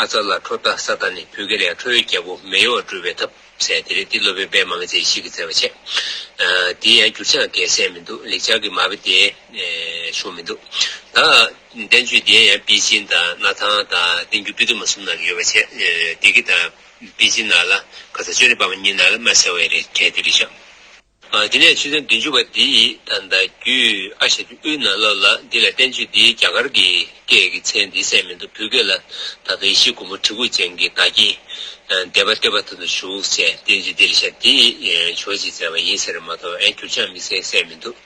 ཨ་ཙ་ལ་ཁྲོ་ཏ་ས་ཏ་ནི། བོད་སྐད་ལ་ཡང་ཁྲོ་བོའི་རྒྱལ་པོ་མེ་ཡོར་བ་སྒྲུབ་པའི་ཐབས་ཟེར་དེ་རེད། འདི་སློབ་དཔོན་པདྨ་མི་ཏྲས་ཞིབ་ཀྱིས་མཛད་པ་བྱས། དེ་ཡང་འགྱུར་བྱ་གང་གསལ་མི་འདུག་ལེགས་སྦྱར་གྱི་མ་དཔེ་དེ་ཞུ་མི་འདུག་ད་བསྟན་བཅོས་དེ་ཡང་པཎ་ཆེན་དང་སྣར་ཐང་དང་བསྟན་འགྱུར་པཎ་ཏོ་མ་གསུམ་ནང་ལ་ཡོད་པ་བྱས། སྡེ་དགེ་དང་པཎ་ཆེན་ནང་ལ། ཁ་སང་ཅོ་ནེ་པར་མ་གཉིས་ནང་ལ་མ་གསལ་བ་རེད། གལ་ཏེ་རེད་ཤག་ཨ། དེ་ནས་ཆོས་ཚན་བདུན་ཅུ་པ་འདི་ཡི་ད་ལྟ་རྒྱུད་ཨ་ཤ་ཇུ་ཧུའི་ནང་ལོགས་ལ། འདི་ལ་བསྟན་བཅོས་འདིའི་རྒྱ་གར་གྱི་སྐད་ཀྱི་མཚན་འདི་གསལ་མི་འདུག་བོད་སྐད་ལ་ད་ལྟ་ཡེ་ཤེས་མགོན་པོ་གྲི་གུག་ཅན་གྱི་བདག་བསྐྱེད་བཟླས་པ་བསྟོད་པ་དེ་ཚོ་བཞུགས་ཟེར། བསྟན་བཅོས་འདི་རེད་ཤག་འདི་ཇོ་བོ་རྗེས་མཛད་པ་ཡིན་ཟེར་མ་གཏོགས། ཨ། འགྱུར་བྱ་དམིགས་བསལ་གསལ་མི་འདུག་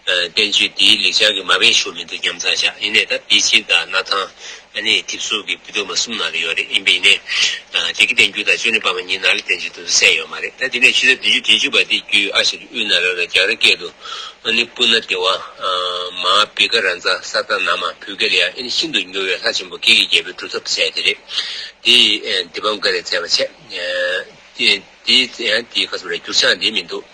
བསྟན་བཅོས་འདིའི་ལེགས་སྦྱར་གྱི་མ་དཔེ་ཞུ་མི་འདུག་ཉམས་ཚང་བཞག་ཡིན་ནའི་ད་པཎ་ཆེན་དང་སྣར་ཐང་། ཨ་ནི་དེབ་གཟུགས་ཀྱི་པཎ་ཏོ་མ་གསུམ་ནང་ལ་ཡོད་རེད། ཡིན་པས་ནི། ཨ། སྡེ་དགེ་བསྟན་འགྱུར་དང་ཅོ་ནེ་པར་མ་གཉིས་ནང་ལ་བསྟན་བཅོས་དེ་ཚོ་གསལ་ཡོད་མ་རེད། ད་དེ་ནས་ཆོས་ཚན་བདུན་ཅུ་བདུན་ཅུ་པ་འདི་རྒྱུད་ཨ་ཤ་ཇུ་ཧུའི་ནང་ལོགས་ལ་རྒྱ་གར་སྐད་དུ། ཨ་ནི་པུ་ན་དེ་ཝ་མ་ཧཱ་བི་ཀ་རཱ་ཛ་ས་ཏ་ན་མ། བོད་སྐད་ལ་ཡང་ཨ་ནི་ཤིན་ཏུ་མྱུར་བའི་ལྷ་ཆེན་པོ་བགེགས་ཀྱི་རྒྱལ་པོའི་སྒྲུབ་ཐབས་ཟེར་དེ་རེད། དེ་དི་པཾ་ཀ་རས་མཛད་པ་བྱས། དེ་དེ་ཡང་དེའི་སྐབས་སུ་འགྱུར་བྱ་འདི་མི་འདུག་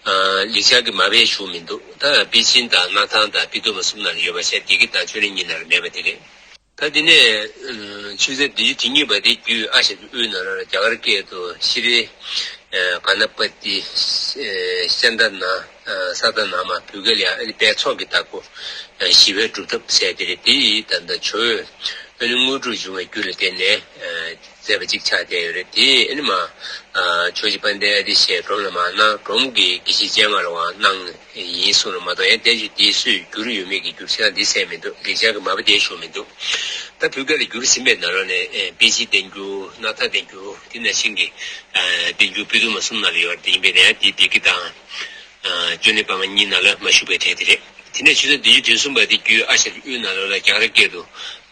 ཨ། ལེགས་སྦྱར་གྱི་མ་དཔེ་ཞུ་མི་འདུག་ད་པཎ་ཆེན་དང་སྣར་ཐང་དང་པཎ་ཏོ་མ་གསུམ་ནང་ལ་ཡོད་པ་བྱས། སྡེ་དགེ་དང་ཅོ་ནེ་གཉིས་ནང་ལ་མེད་པ་དེ་རེད། ད་དེ་ནས་ཆོས་ཚན་བདུན་ཅུ་དོན་གཉིས་པ་དེ་རྒྱུད་ཨ་ཤ་ཇུ་ཧུའི་ནང་ལ་རྒྱ་གར་སྐད་དུ། ཤྲཱི་ག་ན་པ་ཏི་ཤཱནྟ་ན་ས་ཏ་ན་མ། བོད་སྐད་ལ་ཡང་ཨ་ནི་དཔལ་ཚོགས་ཀྱི་བདག་པོ་ཞི་བའི་སྒྲུབ་ཐབས་ཟེར་དེ་རེད། དེ་ཡི་ད་ལྟ་ཇོ་བོས་ཨ་ནི་དངོས་གྲུབ་འབྱུང་བའི་རྒྱུ་ལ་བརྟེན་ནས་མཛད་པ་ཅིག་ཆགས་བསྡད་ཡོད་རེད། དེ་ཨ་ནི་མ་ཇོ་བོ་རྗེ་དཔལ་ལྡན་ཨ་ཏི་ཤས་སྒྲོམ་ལ་མར་གནང་། སྒྲོམ་གྱི་དགེ་བཤེས་སྤྱན་སྔ་རུའང་གནང་། ཡིན་གསུངས་ལ་མ་གཏོགས། ཡང་བསྟན་བཅོས་འདིའི་སྲོལ་འགྱུར་ཡོད་མེད་ཀྱི་འགྱུར་བྱ་འདི་གསལ་མི་འདུག་ལེགས་སྦྱར་གྱི་མ་དཔེ་དེ་ཞུ་མི་འདུག་ད་བོད་སྐད་ལ་བསྒྱུར་ཟིན་པའི་ནང་ལོགས་ནས། ཨེ། པཎ་ཆེན་བསྟན་འགྱུར། སྣར་ཐང་བསྟན་འགྱུར། དེ་ནང་བཞིན་གྱི། ཨ། བསྟན་འགྱུར་པཎ་ཏོ་མ་གསུམ་ནང་ལ་ཡོད་རེད། ཡིན་པས་ན་ཡང་དེ་སྡེ་དགེ་དང་། ཨ། ཅོ་ནེ་པར་མ་གཉིས་ནང་ལ་མ་བཞུགས་པའི་གྲས་དེ་རེད། དེ་ནས་ཆུ་ཚོད་བདུན་ཅུ་དོན་གསུམ་པ་དེ་བརྒྱུད་ཨ་ཤ་དབུས་ནང་ལོགས་ལ་རྒྱ་གར་སྐད་དུ་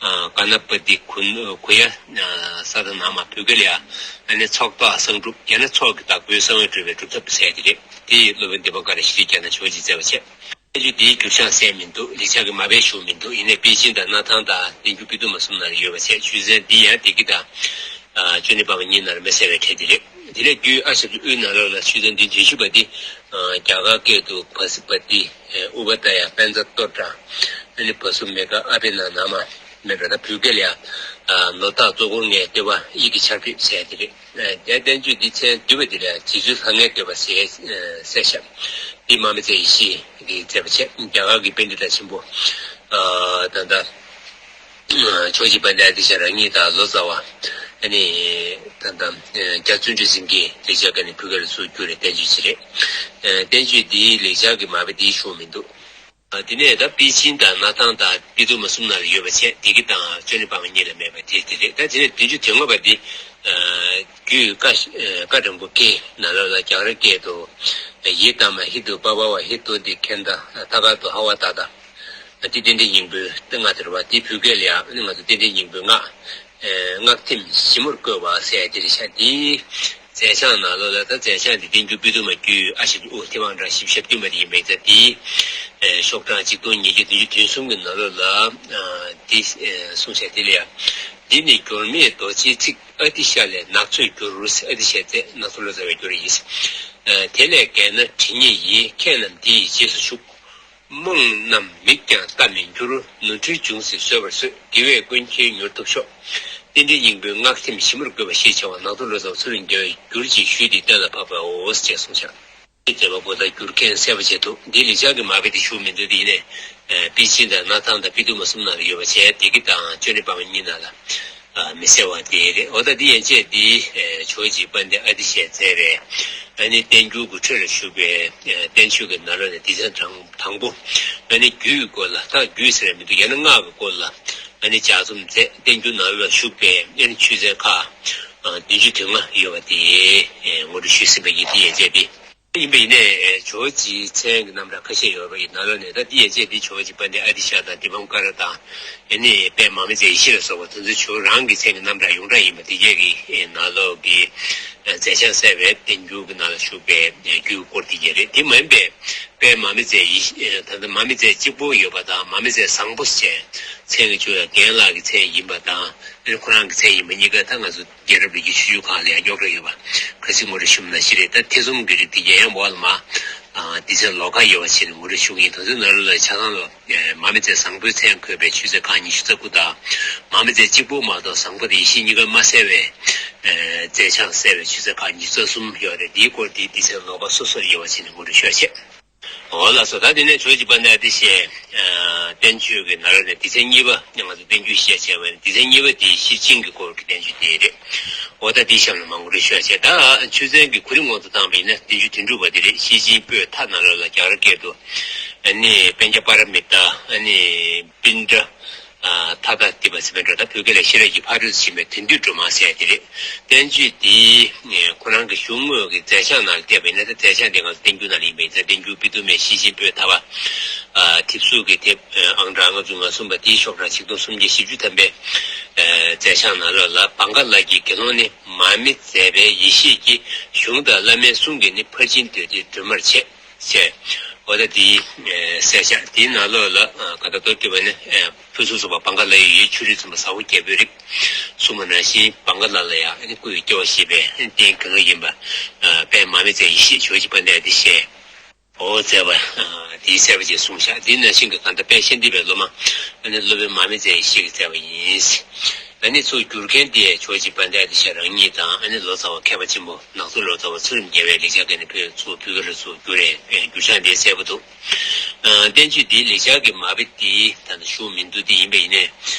ཨ་ག་ན་པ་ཏི་གུ་གུ་ཡ་ས་ད་ན་མ་བོད་སྐད་ལ་ཡ་ཨ་ནི་ཚོགས་བདག་གསང་སྒྲུབ་ཡང་ན་ཚོགས་ཀྱི་བདག་པོའི་གསང་བའི་སྒྲུབ་པའི་སྒྲུབ་ཐབས་ཟེར་དེ་རེད། དེ་ཡི་སློབ་དཔོན་བདེ་བ་ཀ་ར་ཤྲཱི་ཀྱ་ན་ཇོ་བོ་རྗེས་མཛད་པ་བྱས། བསྟན་བཅོས་འདིའི་འགྱུར་བྱང་གསལ་མི་འདུག་ལེགས་སྦྱར་གྱི་མ་དཔེ་ཞུ་མི་འདུག་ཡིན་ནའི་པཎ་ཆེན་དང་སྣར་ཐང་དང་བསྟན་འགྱུར་པོད་དུ་མ་གསུམ་ནང་ལ་ཡོད་པ་བྱས། ཆོས་ཚན་འདི་ཡང་བདེ་སྐྱིད་དང་། ཨ་ཅོ་ནེ་པ་མ་གཉིས་ནང་ལ་མི་གསལ་བའི་གྲས་འདི་རེད། དེ་ལས་བརྒྱུད་ཨ་ཤ་དབུས་ནང་ལོགས་ལ་ཆོས་ཚན་འདི་བདུན་ཅུ་པ་འདི། ཨ་རྒྱ་གར་སྐད་དུ་བ་སི་པ་ཏི། ཨུ་པ་ད་ཡ་པན་ཛ་ཏོ་ཏྲ། ཨ་ནི་བ་སུ་མེ་ཀ་ཨ་པེ་ན་ན་མ། མེད་པ་ད་བོད་སྐད་ལ་ཡ། ཨ་ལོ་རྟགས་གཙོ་འཁོར་ལྔའི་ལྟེ་བ་དབྱིག་གི་ཆར་འབེབས་ཟེར་དེ་རེད། ཨ་བསྟན་བཅོས་འདི་ཚན་བསྡུས་པ་འདི་ལ་རྗེ་བཙུན་ལྷ་ལྔའི་བསྟོད་པ་ཟེར་གསལ་བཤད། འདི་མ་མི་ཚེ་ཡེ་ཤེས་ཀྱིས་མཛད་པ་བྱས། རྒྱ་གར་གྱི་པཎྜི་ཏ་ཆེན་པོ། ཨ་ད་ལྟ། ཇོ་བོ་རྗེ་དཔལ་ལྡན་ཨ་ཏི་ཤ་རང་ཉིད་དང་ལོ་ཙཱ་བ། ཨ་ནི། ད་ལྟ། རྒྱ་བརྩོན་འགྲུས་སེང་གེ་ལེགས་སྦྱར་སྐད་ནས་བོད་སྐད་ལ་ཚུར་བསྒྱུར་བའི་བསྟན་བཅོས་ཅིག་རེད། ཨ་བསྟན་བཅོས་འདིའི་ལེགས་སྦྱར་གྱི་མ་དཔེ་འདིའི་གཞུང་མི་འདུག་ཨ་དེ་ནས་ད་པཎ་ཆེན་དང་སྣར་ཐང་དང་པཎ་ཏི་མ་གསུམ་ནང་ལ་ཡོད་པ་བྱས། བདེ་སྐྱིད་དང་ཅོ་ནེ་པ་མ་གཉིས་ལ་མེད་པ་དེ་དེ་རེད། ད་དེ་ནས་བདུན་ཅུ་དོན་ལྔ་པ་འདི། ཨ་རྒྱུད་བཀའ་བཀའ་དྲང་པོ་སྐད་ནང་ལོགས་ལ་རྒྱ་གར་སྐད་དུ། ཡི་དམ་ཧི་དུ་པ་བ་བ་ཧི་དོ་ཏི་ཁན་ད་ཐ་ག་ཏོ་ཧ་བ་ཏ་ཏ། འདི་རྟེན་འབྲེལ་སྙིང་པོའི་སྔགས་དེ་རེད་པ། འདི་བོད་སྐད་ལ་ཡང་ང་ཚོ་རྟེན་འབྲེལ་སྙིང་པོའི་སྔགས། ཨེ་སྔགས་ཐིམ་ཞིབ་མོར་བཀོད་པ་ཟེར་དེ་རེད་ཤག་འདིའི་མཛད་བྱང་ནང་ལོགས་ལ་ད་མཛད་བྱང་འདི་བསྟན་འགྱུར་པོད་དུ་མ་བརྒྱུད་ཨ་ཤ་དབུ་ཐེ་བང་གྲངས་བཞི་བཅུ་ཞེ་བདུན་པ་དེ་ཡིན་པས། ད་འདིའི་ཨེ་ཤོག་གྲངས་གཅིག་སྟོང་ཉིས་བརྒྱ་བདུན་ཅུ་དོན་གསུམ་གྱི་ནང་ལོགས་ལ་ཨ་འདི་ཨེ་གསུངས་བྱས། དེ་ལ་ཡང་འདི་ནི་འགྱུར་མེད་རྡོ་རྗེའི་ཚིག་ཨ་ཏི་ཤ་ལས་ནག་ཚོས་བསྒྱུར་ཟེར། ཨ་ཏི་ཤ་ཟེར་ནག་ཚོ་ལོ་ཙཱ་བས་བསྒྱུར་ཡིན། ཨ་དེ་ལས་བརྒལ་ན་དྲི་ཉེས་ཡིན། མཁས་རྣམས་འདི་ཡི་རྗེས་སུ་ཞུགས། རྨོངས་རྣམས་མིག་ཀྱང་ལྟ་མི་འགྱུར། ནོར་འཁྲུལ་འབྱུང་སྲིད་བཟོད་པར་གསོལ། དགེ་བས་ཀུན་མཁྱེན་མྱུར་ཐོབ་ཤོག་རྟེན་འབྲེལ་སྙིང་པོའི་སྔགས་ཐིམ་ཞིབ་མོར་བཀོད་པ་ཞེས་བྱ་བ་ནག་ཚོ་ལོ་ཙཱ་བ་ཚུལ་ཁྲིམས་རྒྱལ་བས་བསྒྱུར་ཅིག་ཞུས་ཏེ་གཏན་ལ་ཕབ་པའོ་ཞེས་གསུངས་ཤག་མཛད་པ་པོ་དང་བསྒྱུར་མཁན་གསལ་པོ་བྱས་འདུག་འདི་ལེགས་སྦྱར་གྱི་མ་དཔེ་དེ་ཞུ་མི་འདུག་དེ་ཡིན་ནའི་པཎ་ཆེན་དང་སྣར་ཐང་དང་པཎ་ཏི་མ་གསུམ་ནང་ལ་ཡོད་པ་བྱས། བདེ་སྐྱིད་དང་ཅོ་ནེ་པ་མ་གཉིས་ནང་ལ། ཨ་མི་གསལ་བ་དེ་རེད། འོ་ད་འདི་ཡན་ཆད་འདི་ཨེ་ཇོ་བོ་རྗེ་དཔལ་ལྡན་ཨ་ཏི་ཤས་མཛད་པའི་ཨ་ནི་བསྟན་འགྱུར་གྱི་ཁྲོད་ལ་བཞུགས་པའི་ཨེ་བསྟན་བཅོས་ཀྱི་ནང་ལོགས་ནས་སྡེ་ཚན་དང་དང་པོ་ཨ་ནི་རྒྱུད་ཀྱི་སྐོར་ལ། ད་རྒྱུད་ཟེར་ཡ་མི་འདུག་ཡང་ན་སྔགས་ཀྱི་སྐོར་ལ་ཨ་ནི་ལྗགས་རྩོམ་མཛད། བསྟན་འགྱུར་ནང་ལ་བཞུགས་པའི་ཨ་ནི་ཆོས་ཚན་ཁག་ཨ་བདུན་ཅུ་དོན་ལྔ་ཡོད་པ་དེ་ཨེ་ངོ་སྤྲོད་ཞུས་ཟིན་པ་ཡིན། འདི་ཡན་ཆད་འདི། ཡིན་པ་ཡིན་ནའི་ཇོ་བོ་རྗེའི་མཚན་གྱི་རྣམ་གྲངས་ཁ་ཤས་ཡོད་པ་ཡི་ནང་ལོགས་ནས་ད་འདི་ཡན་ཆད་འདི་ཇོ་བོ་རྗེ་དཔལ་ལྡན་ཨ་ཏི་ཤ་དང་དཱི་པཾ་ཀ་ར་དང་། ཨ་ནི་དཔལ་མ་མི་མཛད་ཡེ་ཤེས་ལ་སོགས་པ་དེ་ཚོ་ཇོ་བོ་རང་གི་མཚན་གྱི་རྣམ་གྲངས་ཡོངས་གྲགས་ཡིན་པ་དེ་གས་ཀྱི་ནང་ལོགས་ཀྱི་མཛད་བྱང་གསལ་བའི་བསྟན་འགྱུར་གྱི་ནང་ལ་བཞུགས་པའི་རྒྱུད་སྐོར་དེ་གས་རེད། དེ་མ་ཡིན་པའི་དཔལ་མ་མི་མཛད་ཡེ་ཤེས། ད་ལྟ་མ་མི་མཛད་གཅིག་པོ་ཡོད་པ་དང་། མ་མི་མཛད་བཟང་པོ་ཞེས་མཚན་གྱི་མཇུག་ལ་རྒན་ལགས་ཀྱི་མཚན་ཡིན་པ་དང་། ཨ་ནི་ཁོ་རང་གི་མཚན་ཡིན་པ་གཉིས་ཀ་ད་ང་ཚོ་རྒྱལ་རབས་ལས་རྒྱུད་ཆོས་བརྒྱུད་ཁག་ལ་ཡང་རྙོག་དྲ་ཡོད་པ་ག་ཚོད་ངོ་སྤྲོད་ཞུས་པ་ནང་བཞིན་རེད། ད་ཐེ་ཚོམ་གྱི་རིགས་དེ་གས་ཡང་འོག་ལ་མ། ཨ་སྡེ་ཚན་ལོགས་ཀ་ཡོད་པ་བྱས་ནས་ངོ་སྤྲོད་ཞུ་གི་ཡིན། དེ་ཚོའི་ནང་ལོགས་ལ་ཆ་ཚང་ལ་ཨ་མ་མི་མཛད་བཟང་པོའི་མཚན་འཁོད་པའི་ཆོས་ཚན་ཁག་ཉི་ཤུ་རྩ་དགུ་དང་། མ་མི་མཛད་གཅིག་པོ་མ་གཏོགས་བཟང་པོ་དང་ཡེ་ཤེས་གཉིས་ཀ་མ་གསལ་བའི་ཨ་མཛད་བྱང་གསལ་བའི་ཆོས་ཚན་ཁག་ཉི་ཤུ་རྩ་གསུམ་ཡོད་རེད། འདིའི་སྐོར་དེ་སྡེ་ཚན་ལོགས་ཀ་སོ་སོར་ཡོད་པ་བྱས་ནས་ངོ་སྤྲོད་ཞུ་བ་བྱེད། འོ་ལགས་སོ། ད་དེ་ནས་ཇོ་བོ་རྗེ་དཔལ་ལྡན་ཨ་ཏི་ཤའི་ཨ་བསྟན་བཅོས་ཀྱི་ནང་ལོགས་ནས་སྡེ་ཚན་གཉིས་པ་ང་ཚོ་བསྟན་འགྱུར་ཞེས་བྱ་བའི་སྡེ་ཚན་གཉིས་པ་དེ་ཤེར་ཕྱིན་གྱི་སྐོར་གྱི་བསྟན་བཅོས་དེ་རེད། འོ་ད་དེའི་གཤམ་ལ་མར་ངོ་སྤྲོད་ཞུ་བ་བྱེད། ད་ཆོས་ཚན་གྱི་གོ་རིམ་ངོ་ཚ་བཏང་བ་ཡིན་ན་བདུན་ཅུ་དོན་དྲུག་པ་དེ་རེད། ཤེར་ཕྱིན་པོད་ཐ་ནང་ལོགས་ལ་རྒྱ་གར་སྐད་དུ་ཨ་ནི་པཉྩ་པཱ་ར་མི་ཏཱ། ཨ་ནི་པིཎྜ། ཨ་ཐ་ད་ཏི་པ་ཟེར་བའི་འགྲོ། ད་བོད་སྐད་ལ་ཤེས་རབ་ཀྱི་ཕ་རོལ་ཏུ་ཕྱིན་པའི་དོན་བསྡུས་སྒྲོན་མ་ཟེར་དེ་རེད། བསྟན་བཅོས་འདི་ཁོ་རང་གི་གཞུང་དངོས་ཀྱི་མཛད་བྱང་ནང་ལ་བལྟས་པ་ཡིན་ན། ད་མཛད་བྱང་དེ་ང་ཚོ་བསྟན་འགྱུར་ནང་ལ་ཡིན་པ་ཡིན་ཙང་། བསྟན་འགྱུར་པོད་དུ་མའི་ཤེར་ཕྱིན་པོད་ཐ་པ། ཨ་དེབ་གཟུགས་ཀྱི་དེབ་ཨང་གྲངས་ལྔ་བཅུ་ང་གསུམ་པ་དེའི་ཤོག་གྲངས་ཆིག་སྟོང་སུམ་བརྒྱ་བཞི་བཅུ་ཐམ་པའི་ཨ་མཛད་བྱང་ནང་ལོགས་ལ། བང་ག་ལ་གི་དགེ་སློང་ནི། མ་མི་མཛད་པའི་ཡེ་ཤེས་ཀྱི། གཞུང་དང་བླ་མའི་གསུང་གིས་ནི། ཕར་ཕྱིན་འདོད་དེ་སྒྲོན་མར་བྱེད། ཅེས། འོ་ད་དེའི་ཨེ་གསལ་བཤད་དེའི་ནང་ལོགས་ལ་ཨ་ག་ད་ལྟོ་སྐྱོ་བ་ནི་ཨེ་ཕུན་སུམ་ཚོགས་པ་བང་ག་ལ་ཡི་ཡུལ་ཆུ་རིས་ཚང་པ་ཟ་ཧོར་རྒྱལ་པོའི་རིགས་གསུངས་པ་ནང་བཞིན། བང་ག་ལ་ལ་ཡང་ཨ་ནི་སྐུ་ཡི་སྐྱེ་བ་བཞེས་པའི་རྟེན་གང་ག་ཡིན་པ་ཨ་དཔལ་མ་མི་མཛད་ཡེ་ཤེས་ཇོ་བོ་རྗེ་དཔལ་ལྡན་ཨ་ཏི་ཤས། འོ་མཛད་པ་ཨ་དེའི་གསལ་བ་ཅིག་གསུངས་བཞག་དེ་ནང་བཞིན་གྱི་གང་ལྟར་དཔལ་ཤཱནྟི་པའི་སློབ་མ་ཨ་ནི་སློབ་དཔོན་མ་མི་མཛད་ཡེ་ཤེས་ཀྱིས་མཛད་པ་ཡིན། ཨ་ནི་ཚུར་བསྒྱུར་མཁན་དེ་ཇོ་བོ་རྗེ་དཔལ་ལྡན་ཨ་ཏི་ཤ་རང་ཉིད་དང་། ཨ་ནི་ལོ་ཙཱ་བ་མཁས་པ་ཆེན་པོ་ནག་ཚོ་ལོ་ཙཱ་བ་ཚུལ་ཁྲིམས་རྒྱལ་བས་ལེགས་སྦྱར་སྐད་ནས་བོད་ཚུར་བོད་སྐད་ལ་ཚུར་བསྒྱུར་བའི་བསྒྱུར་བྱ་འདི་གསལ་པོ་འདུག་ཨ་བསྟན་བཅོས་འདིའི་ལེགས་སྦྱར་གྱི་མ་དཔེ་འདི་ད་ལྟ་ཞུ་མི་འདུག་དེ་ཡིན་པ་ཡིན་ནའི།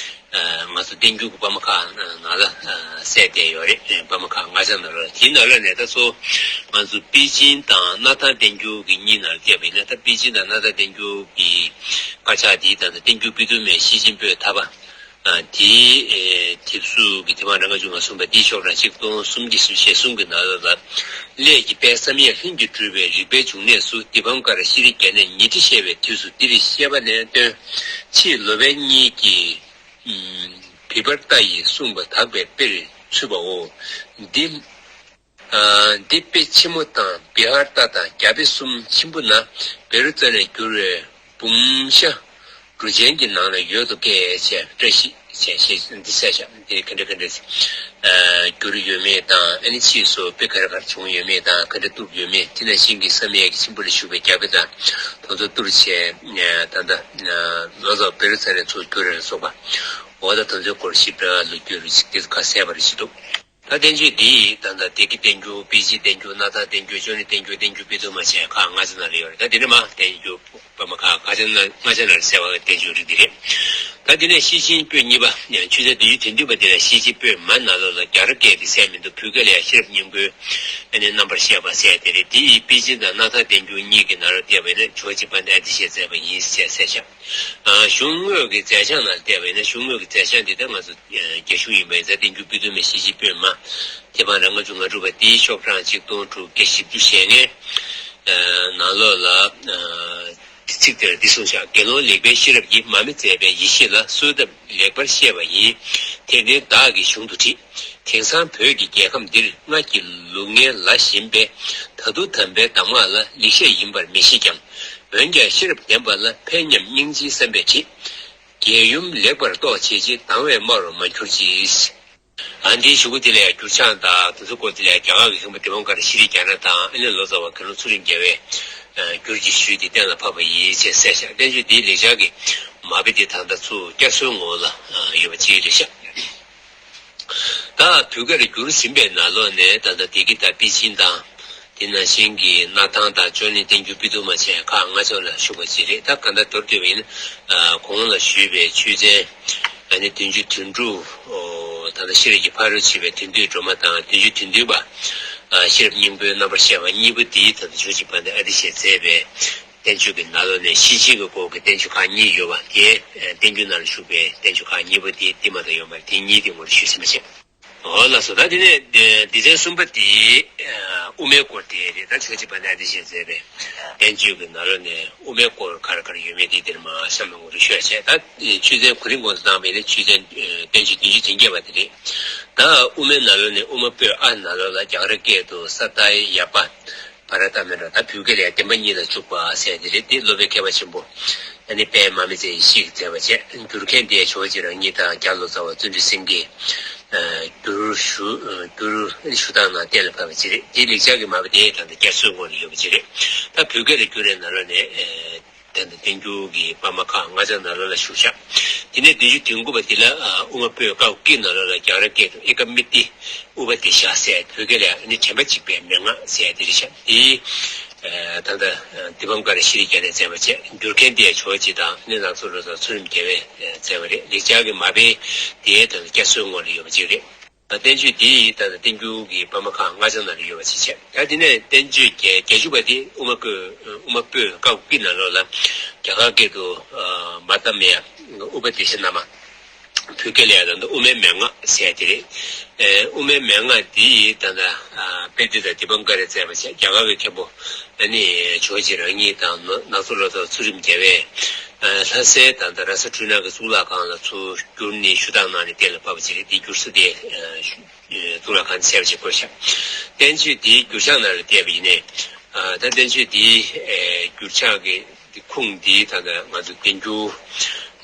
ཨ་ང་ཚོ་བསྟན་འགྱུར་གྱི་པར་མ་ཁག་ནང་ལ་ཨ་གསལ་བསྡད་ཡོད་རེད། པར་མ་ཁག་ལྔ་ཆ་ནང་ལ། དེའི་ནང་ལ་ནས་ད་གཙོ་བོ་ང་ཚོ་པཎ་ཆེན་དང་སྣར་ཐང་བསྟན་འགྱུར་གྱི་གཉིས་ནང་ལ་བལྟས་པ་ཡིན་ན། ད་པཎ་ཆེན་དང་སྣར་ཐང་བསྟན་འགྱུར་གྱི་དཀར་ཆག་འདི་ད་ལྟ་བསྟན་འགྱུར་པོད་དུ་མའི་ཤེར་ཕྱིན་པོད་ཐ་པ། དེའི་དེབ་གཟུགས་ཀྱི་དེབ་ཕྲེང་ལྔ་བཅུ་ང་གསུམ་པ་འདིའི་ཤོག་གྲངས་གཅིག་སྟོང་གསུམ་བརྒྱ་ཞེ་གསུམ་གྱི་ནང་ལོགས་ལ། ཀླད་ཀྱི་དཔལ་བསམ་ཡས་ལྷུན་གྱིས་གྲུབ་པའི་རིག་པའི་འབྱུང་གནས་སུ་དི་པཾ་ཀ་ར་ཤྲཱི་རྒྱ་གནས་ཉི་ཁྲི་བཤད་པའི་དུས་སུ་འདིར་བཤད་པ་ནས་བཏོན། ཕྱིས་ལོ་པཎ་གཉིས་ཀྱིས་བི་བར་ཏ་ཡིས་གསུངས་པ་དག་པའི་དཔེར་ཚུད་པའོ། འདི། འདི་དཔེ་ཆེན་མོ་དང་བི་ཧར་ཏ་དང་རྒྱ་དཔེ་གསུམ་ཆེན་པོ་ན་བེ་རུ་ཙ་ནས་བསྒྱུར་བའི་འབུམ་ཤ་འབྲུ་ཅན་གྱི་ནང་ལ་ཡོད་དོ་སྐད་ཅེས་བཀྲ་ཤིས་བྱས་ཞེས་འདི་གསལ་བཞག་འདི་ག་འདྲ་ག་འདྲ་བསྒྱུར་ཡོད་མེད་དང་ཨ་ནི་ཕྱིས་སུ་དཔེ་ག་རེ་ག་རེ་བྱུང་ཡོད་མེད་དང་ག་འདྲ་བཏུབ་ཡོད་མེད་དེ་ནང་བཞིན་གྱི་བསམ་ཡས་ཀྱི་ཆེན་པོ་ལ་བཞུགས་པའི་རྒྱ་དཔེ་དང་དེ་ཚོ་བསྡུར་བྱས་ད་ལྟ་ལོ་ཙཱ་བ་བེ་རུ་ཙ་ནས་ཚུར་བསྒྱུར་རེ་ལ་སོགས་པ་འོ་ད་དེ་ཚོའི་སྐོར་ཞིབ་ཕྲ་ལ་བསྒྱུར་རེ་ཅིག་དེ་ཚོ་ཁ་གསལ་བ་རེ་ཞིག་འདུག་ད་བསྟན་བཅོས་འདི་ཡི་ད་ལྟ་བདེ་སྐྱིད་བསྟན་འགྱུར་པཎ་ཆེན་བསྟན་འགྱུར་རྣག་ཐང་བསྟན་འགྱུར་ཅོ་ནེ་བསྟན་འགྱུར་བསྟན་འགྱུར་པོད་དུ་མ་ཆེན་ཁག་ལྔ་ཆ་ནང་ལ་ཡོད་རེད། ད་འདི་ནས་མ་བསྟན་འགྱུར་པད་མ་ཁག་ལྔ་ཆ་ནང་ལྔ་ཆ་ནང་ལ་གསལ་བ་བསྟན་བཅོས་རིགས་འདི་རེད། ད་འདི་ནས་ཤེར་ཕྱིན་པོད་གཉིས་པ་ཆོས་ཚན་བདུན་ཅུ་དོན་བདུན་པ་འདི་ལ་ཤེར་ཕྱིན་པོད་མ་ནང་ལོགས་ལ་རྒྱ་གར་སྐད་དེ་གསལ་མི་འདུག་བོད་སྐད་ལ་ཡང་ཤེས་རབ་སྙིང་པོའི་ཨ་ནི་རྣམ་པར་བཤད་པ་གསལ་དེ་རེད། འདི་ཡི་པཎ་ཆེན་དང་རྣག་ཐང་བསྟན་འགྱུར་གཉིས་ཀྱི་ནང་ལ་བལྟས་པ་ཡིན་ན་ཇོ་བོ་རྗེ་དཔལ་ལྡན་ཨ་ཏི་ཤས་མཛད་པ་ཡིན་ཞེས་གསལ་བཞག་གཞུང་དངོས་ཀྱི་མཛད་བྱང་ནང་བལྟས་པ་ཡིན་ན་གཞུང་དངོས་ཀྱི་མཛད་བྱང་འདི་ལྟར་ང་ཚོ་རྒྱ་གཞུང་ཡིན་པ་ཡིན་ཙང་བསྟན་འགྱུར་པོད་དུ་མའི་ཤེར་ཕྱིན་པོད་མ་དེ་བར་ལྔ་བཅུ་ང་དྲུག་པ་དེའི་ཤོག་གྲངས་གཅིག་སྟོང་དྲུག་བརྒྱ་བཞི་བཅུ་ཞེ་ལྔའི་ནང་ལོགས་ལ་ཚིག་དེར་འདི་གསུངས་ཤག་དགེ་སློང་ལེགས་པའི་ཤེས་རབ་ཀྱིས་མར་མེ་མཛད་པའི་ཡེ་ཤེས་ལ་གསོལ་འདེབས་ལེགས་པར་བཤད་པ་ཡིན། དེར་བརྟེན་བདག་གིས་གཞུང་དུ་ཁྲིད། དེང་སང་བོད་ཀྱི་རྒྱལ་ཁམས་འདིར་སྔར་གྱི་ལུགས་ངན་ལ་ཞེན་པས་ད་དུང་དམ་པའི་གདམས་ངག་ལ་ལེགས་བཤད་ཡིན་པར་མི་ཤེས་ཀྱང་། འོན་ཀྱང་ཤེས་རབ་ལྡན་པ་ལ་ཕན་སྙམ་སྙིང་རྗེའི་བསམ་པས་ཁྲིད། རྒྱལ་ཡུམ་ལེགས་པར་རྟོགས་བྱེད་ཅིང་། སྡང་བས་སྨྲ་རུ་མ་གྱུར་ཅིག་ཨ་འདིའི་གཞུག་གུ་དེ་ལ་འགྱུར་བྱང་དང་དེ་ཚོ་སྐོར་དེ་ལ་རྒྱ་གར་གྱི་མཁན་པོ་དི་པཾ་ཀ་ར་ཤྲཱི་རྒྱ་ནག་དང་ཨ་ནི་ལོ་ཙཱ་བ་དགེ་སློང་ཚུལ་ཁྲིམས་རྒྱལ་བས་བསྒྱུར་གྱིས་ཞུས་ཏེ་གཏན་ལ་ཕབ་པ་ཡིན་ཞེས་གསལ་བཞག་བསྟན་བཅོས་འདིའི་ལེགས་སྦྱར་གྱི་མ་དཔེ་འདི་ད་ལྟ་ཚུར་བསྐྱར་གསོའི་ངོ་ལ་ཡོད་པ་ཅིག་རེད་ཤག་ད་བོད་སྐད་ལ་བསྒྱུར་ཟིན་པའི་ནང་ལོགས་ནས་ད་ལྟ་བདེ་སྐྱིད་དང་པཎ་ཆེན་དང་དེ་ནང་བཞིན་གྱི་རྣག་ཐང་དང་ཅོ་ནེ་བསྟན་འགྱུར་པོད་དུ་མ་ཆེན་ཁག་ལྔ་ཆ་ལ་ཞུགས་པ་ཅིག་རེད། ད་གང་ལྟར་མདོར་བསྡུས་པ་ཡིན་ན་གོང་ལ་ཞུས་པའི་ཆོས་ཚན་ཨ་ནི་བདུན་ཅུ་དོན་དྲུག་ད་ལྟ་ཤེས་རིག་གི་ཕ་རོལ་ཕྱིན་པའི་དོན་བསྡུས་སྒྲོན་མ་དང་བདུན་ཅུ་དོན་བདུན་པ་ཤེས་རབ་སྙིང་པོའི་རྣམ་པར་བཤད་པ་གཉིས་པོ་དེའི་ད་ལྟ་ཇོ་བོ་རྗེ་དཔལ་ལྡན་ཨ་ཏི་ཤས་མཛད་པའི་བསྟན་བཅོས་ཀྱི་ནང་ལོགས་ནས་ཤེར་ཕྱིན་གྱི་སྐོར་གྱི་བསྟན་བཅོས་ཁག་གཉིས་ཡོད་པ་དེ་བསྟན་འགྱུར་ནང་ལ་བཞུགས་པའི་བསྟན་བཅོས་ཁག་གཉིས་པོ་དེ་དེ་མ་གཏོགས་ཡོད་མ་རེད། དེ་གཉིས་དེ་ངོ་སྤྲོད་ཞུས་ཟིན་པ་བྱས། འོ་ལགས་སོ། ད་དེ་ནས་སྡེ་ཚན་གསུམ་པ་དེ་དབུ་མའི་སྐོར་དེ་རེད། ད་ཇོ་བོ་རྗེ་དཔལ་ལྡན་ཨ་ཏི་ཤས་མཛད་པའི་བསྟན་བཅོས་ཀྱི་ནང་ལོགས་ནས་དབུ་མའི་སྐོར་ག་རེ་ག་རེ་ཡོད་མེད་དེ་དེར་མ་གཤམ་ལ་ངོ་སྤྲོད་ཞུ་ཡ་བྱས། ད་ཆོས་ཚན་གོ་རིམ་གོང་དུ་བཏང་བ་ཡིན་ན་ཆོས་ཚན་བསྟན་བཅོས་བདུན་ཅུ་དོན་བརྒྱད་པ་དེ་རེད། ད་དབུ་མའི་ནང་ལོགས་ནས་དབུ་མ་པོད་ཨ་ནང་ལོགས་ལ་རྒྱ་གར་སྐད་དུ་ས་ཏཱ་ཡ་པ་བྷ་ར་ཏ་མན་ད་བོད་སྐད་ལ་ཡང་བདེན་པ་གཉིས་ལ་འཇུག་པ་ཟེར་དེ་རེད། དེ་སློབ་དཔོན་མཁས་པ་ཆེན་པོ་ཨ་ནི་དཔལ་མར་མེ་མཛད་ཡེ་ཤེས་ཀྱིས་མཛད་པ་བྱས། བསྒྱུར་མཁན་དེ་ཇོ་བོ་རྗེ་རང་ཉིད་དང་རྒྱ་ལོ་ཙཱ་བ་བརྩོན་འགྲུས་སེང་གེས་བསྒྱུར་ཞུ་བསྒྱུར་ཞུ་སྟངས་ནང་གཏན་ལ་ཕབ་པ་ཅིག་རེད། དེ་ལེགས་སྦྱར་གྱི་མ་དཔེ་དེ་ད་ལྟ་བསྐྱར་གསོའི་ངོ་ལ་ཡོད་པ་ཅིག་རེད། ད་བོད་སྐད་ལ་བསྒྱུར་བའི་ནང་ལོགས་ནས་ད་ལྟ་བསྟན་འགྱུར་གྱི་པད་མ་ཁག་ལྔ་ཆ་ནང་ལོགས་ལ་བཞུགས་ཤག་དེ་ནས་བདུན་ཅུ་དོན་དགུ་པ་དེ་ལ་དབུ་མ་པོད་ཀ་ཀི་ནང་ལོགས་ལ་རྒྱ་གར་སྐད་དུ་ཨེ་ཀ་མི་ཏི་ཨུ་པ་དེ་ཤ་ཟེར། བོད་སྐད་ལ་ནི་དྲན་པ་གཅིག་པའི་མན་ངག་ཟེར་དེ་རེད་ཤག་དེ་ད་ལྟ་དི་པཾ་ཀ་ར་ཤྲཱི་རྒྱ་ནས་མཛད་པ་བྱས། བསྒྱུར་མཁན་དེ་ཇོ་བོ་རྗེ་དང་ནི་ནག་ཚོ་ལོ་ཙཱ་ཚུལ་ཁྲིམས་རྒྱལ་བས་མཛད་པ་རེད། ལེགས་སྦྱར་གྱི་མ་དཔེ་དེ་ད་ལྟ་བསྐྱར་གསོའི་ངོ་ལ་ཡོད་པ་ཅིག་རེད། བསྟན་བཅོས་འདི་ད་ལྟ་བསྟན་འགྱུར་གྱི་པད་མ་ཁག་ལྔ་ཆ་ནང་ལ་ཡོད་པ་ཞིག་བྱས། ད་དེ་ནས་བསྟན་བཅོས་བརྒྱད་བརྒྱད་ཅུ་པ་དེ་དབུ་མ་ཀོ་དབུ་མ་པོད་ཀ་ཀི་ནང་ལོགས་ལ་རྒྱ་གར་སྐད་དུ་མ་ཏ་མེ་ཡ་ཨུ་པ་དེ་ཤ་ན་མ། བོད་སྐད་ལ་ཡང་ད་ལྟ་དབུ་མའི་མན་ངག་ཟེར་དེ་རེད། ཨེ་དབུ་མའི་མན་ངག་འདི་ཡི་ད་ལྟ་ཨ་དཔལ་ལྡན་དང་དི་པཾ་ཀ་རས་མཛད་པ་བྱས། རྒྱ་གར་གྱི་མཁན་པོ་ཨ་ནི་ཇོ་བོ་རྗེ་རང་ཉིད་དང་ནག་ཚོ་ལོ་ཙཱ་ཚུལ་ཁྲིམས་རྒྱལ་བས་ཨ་ལྷ་སའི་ད་ལྟ་ར་ས་འཕྲུལ་སྣང་གི་གཙུག་ལག་ཁང་ལ་ཚུར་བསྒྱུར་ནས་ཞུ་དག་གནང་ནས་གཏན་ལ་ཕབ་པ་ཅིག་རེད། འདིའི་བསྒྱུར་ས་དེ་ཨ་གཙུག་ལག་ཁང་གསལ་བ་ཅིག་བཀོད་བཞག་བསྟན་བཅོས་འདིའི་འགྱུར་བྱང་ནང་ལ་བལྟས་པ་ཡིན་ནའི་ཨ་ད་བསྟན་བཅོས་འདིའི་ཨེ་འགྱུར་བྱང་གི་འདི་ཁུངས་འདི་ད་ལྟ་ང་ཚོ་བསྟན་འགྱུར་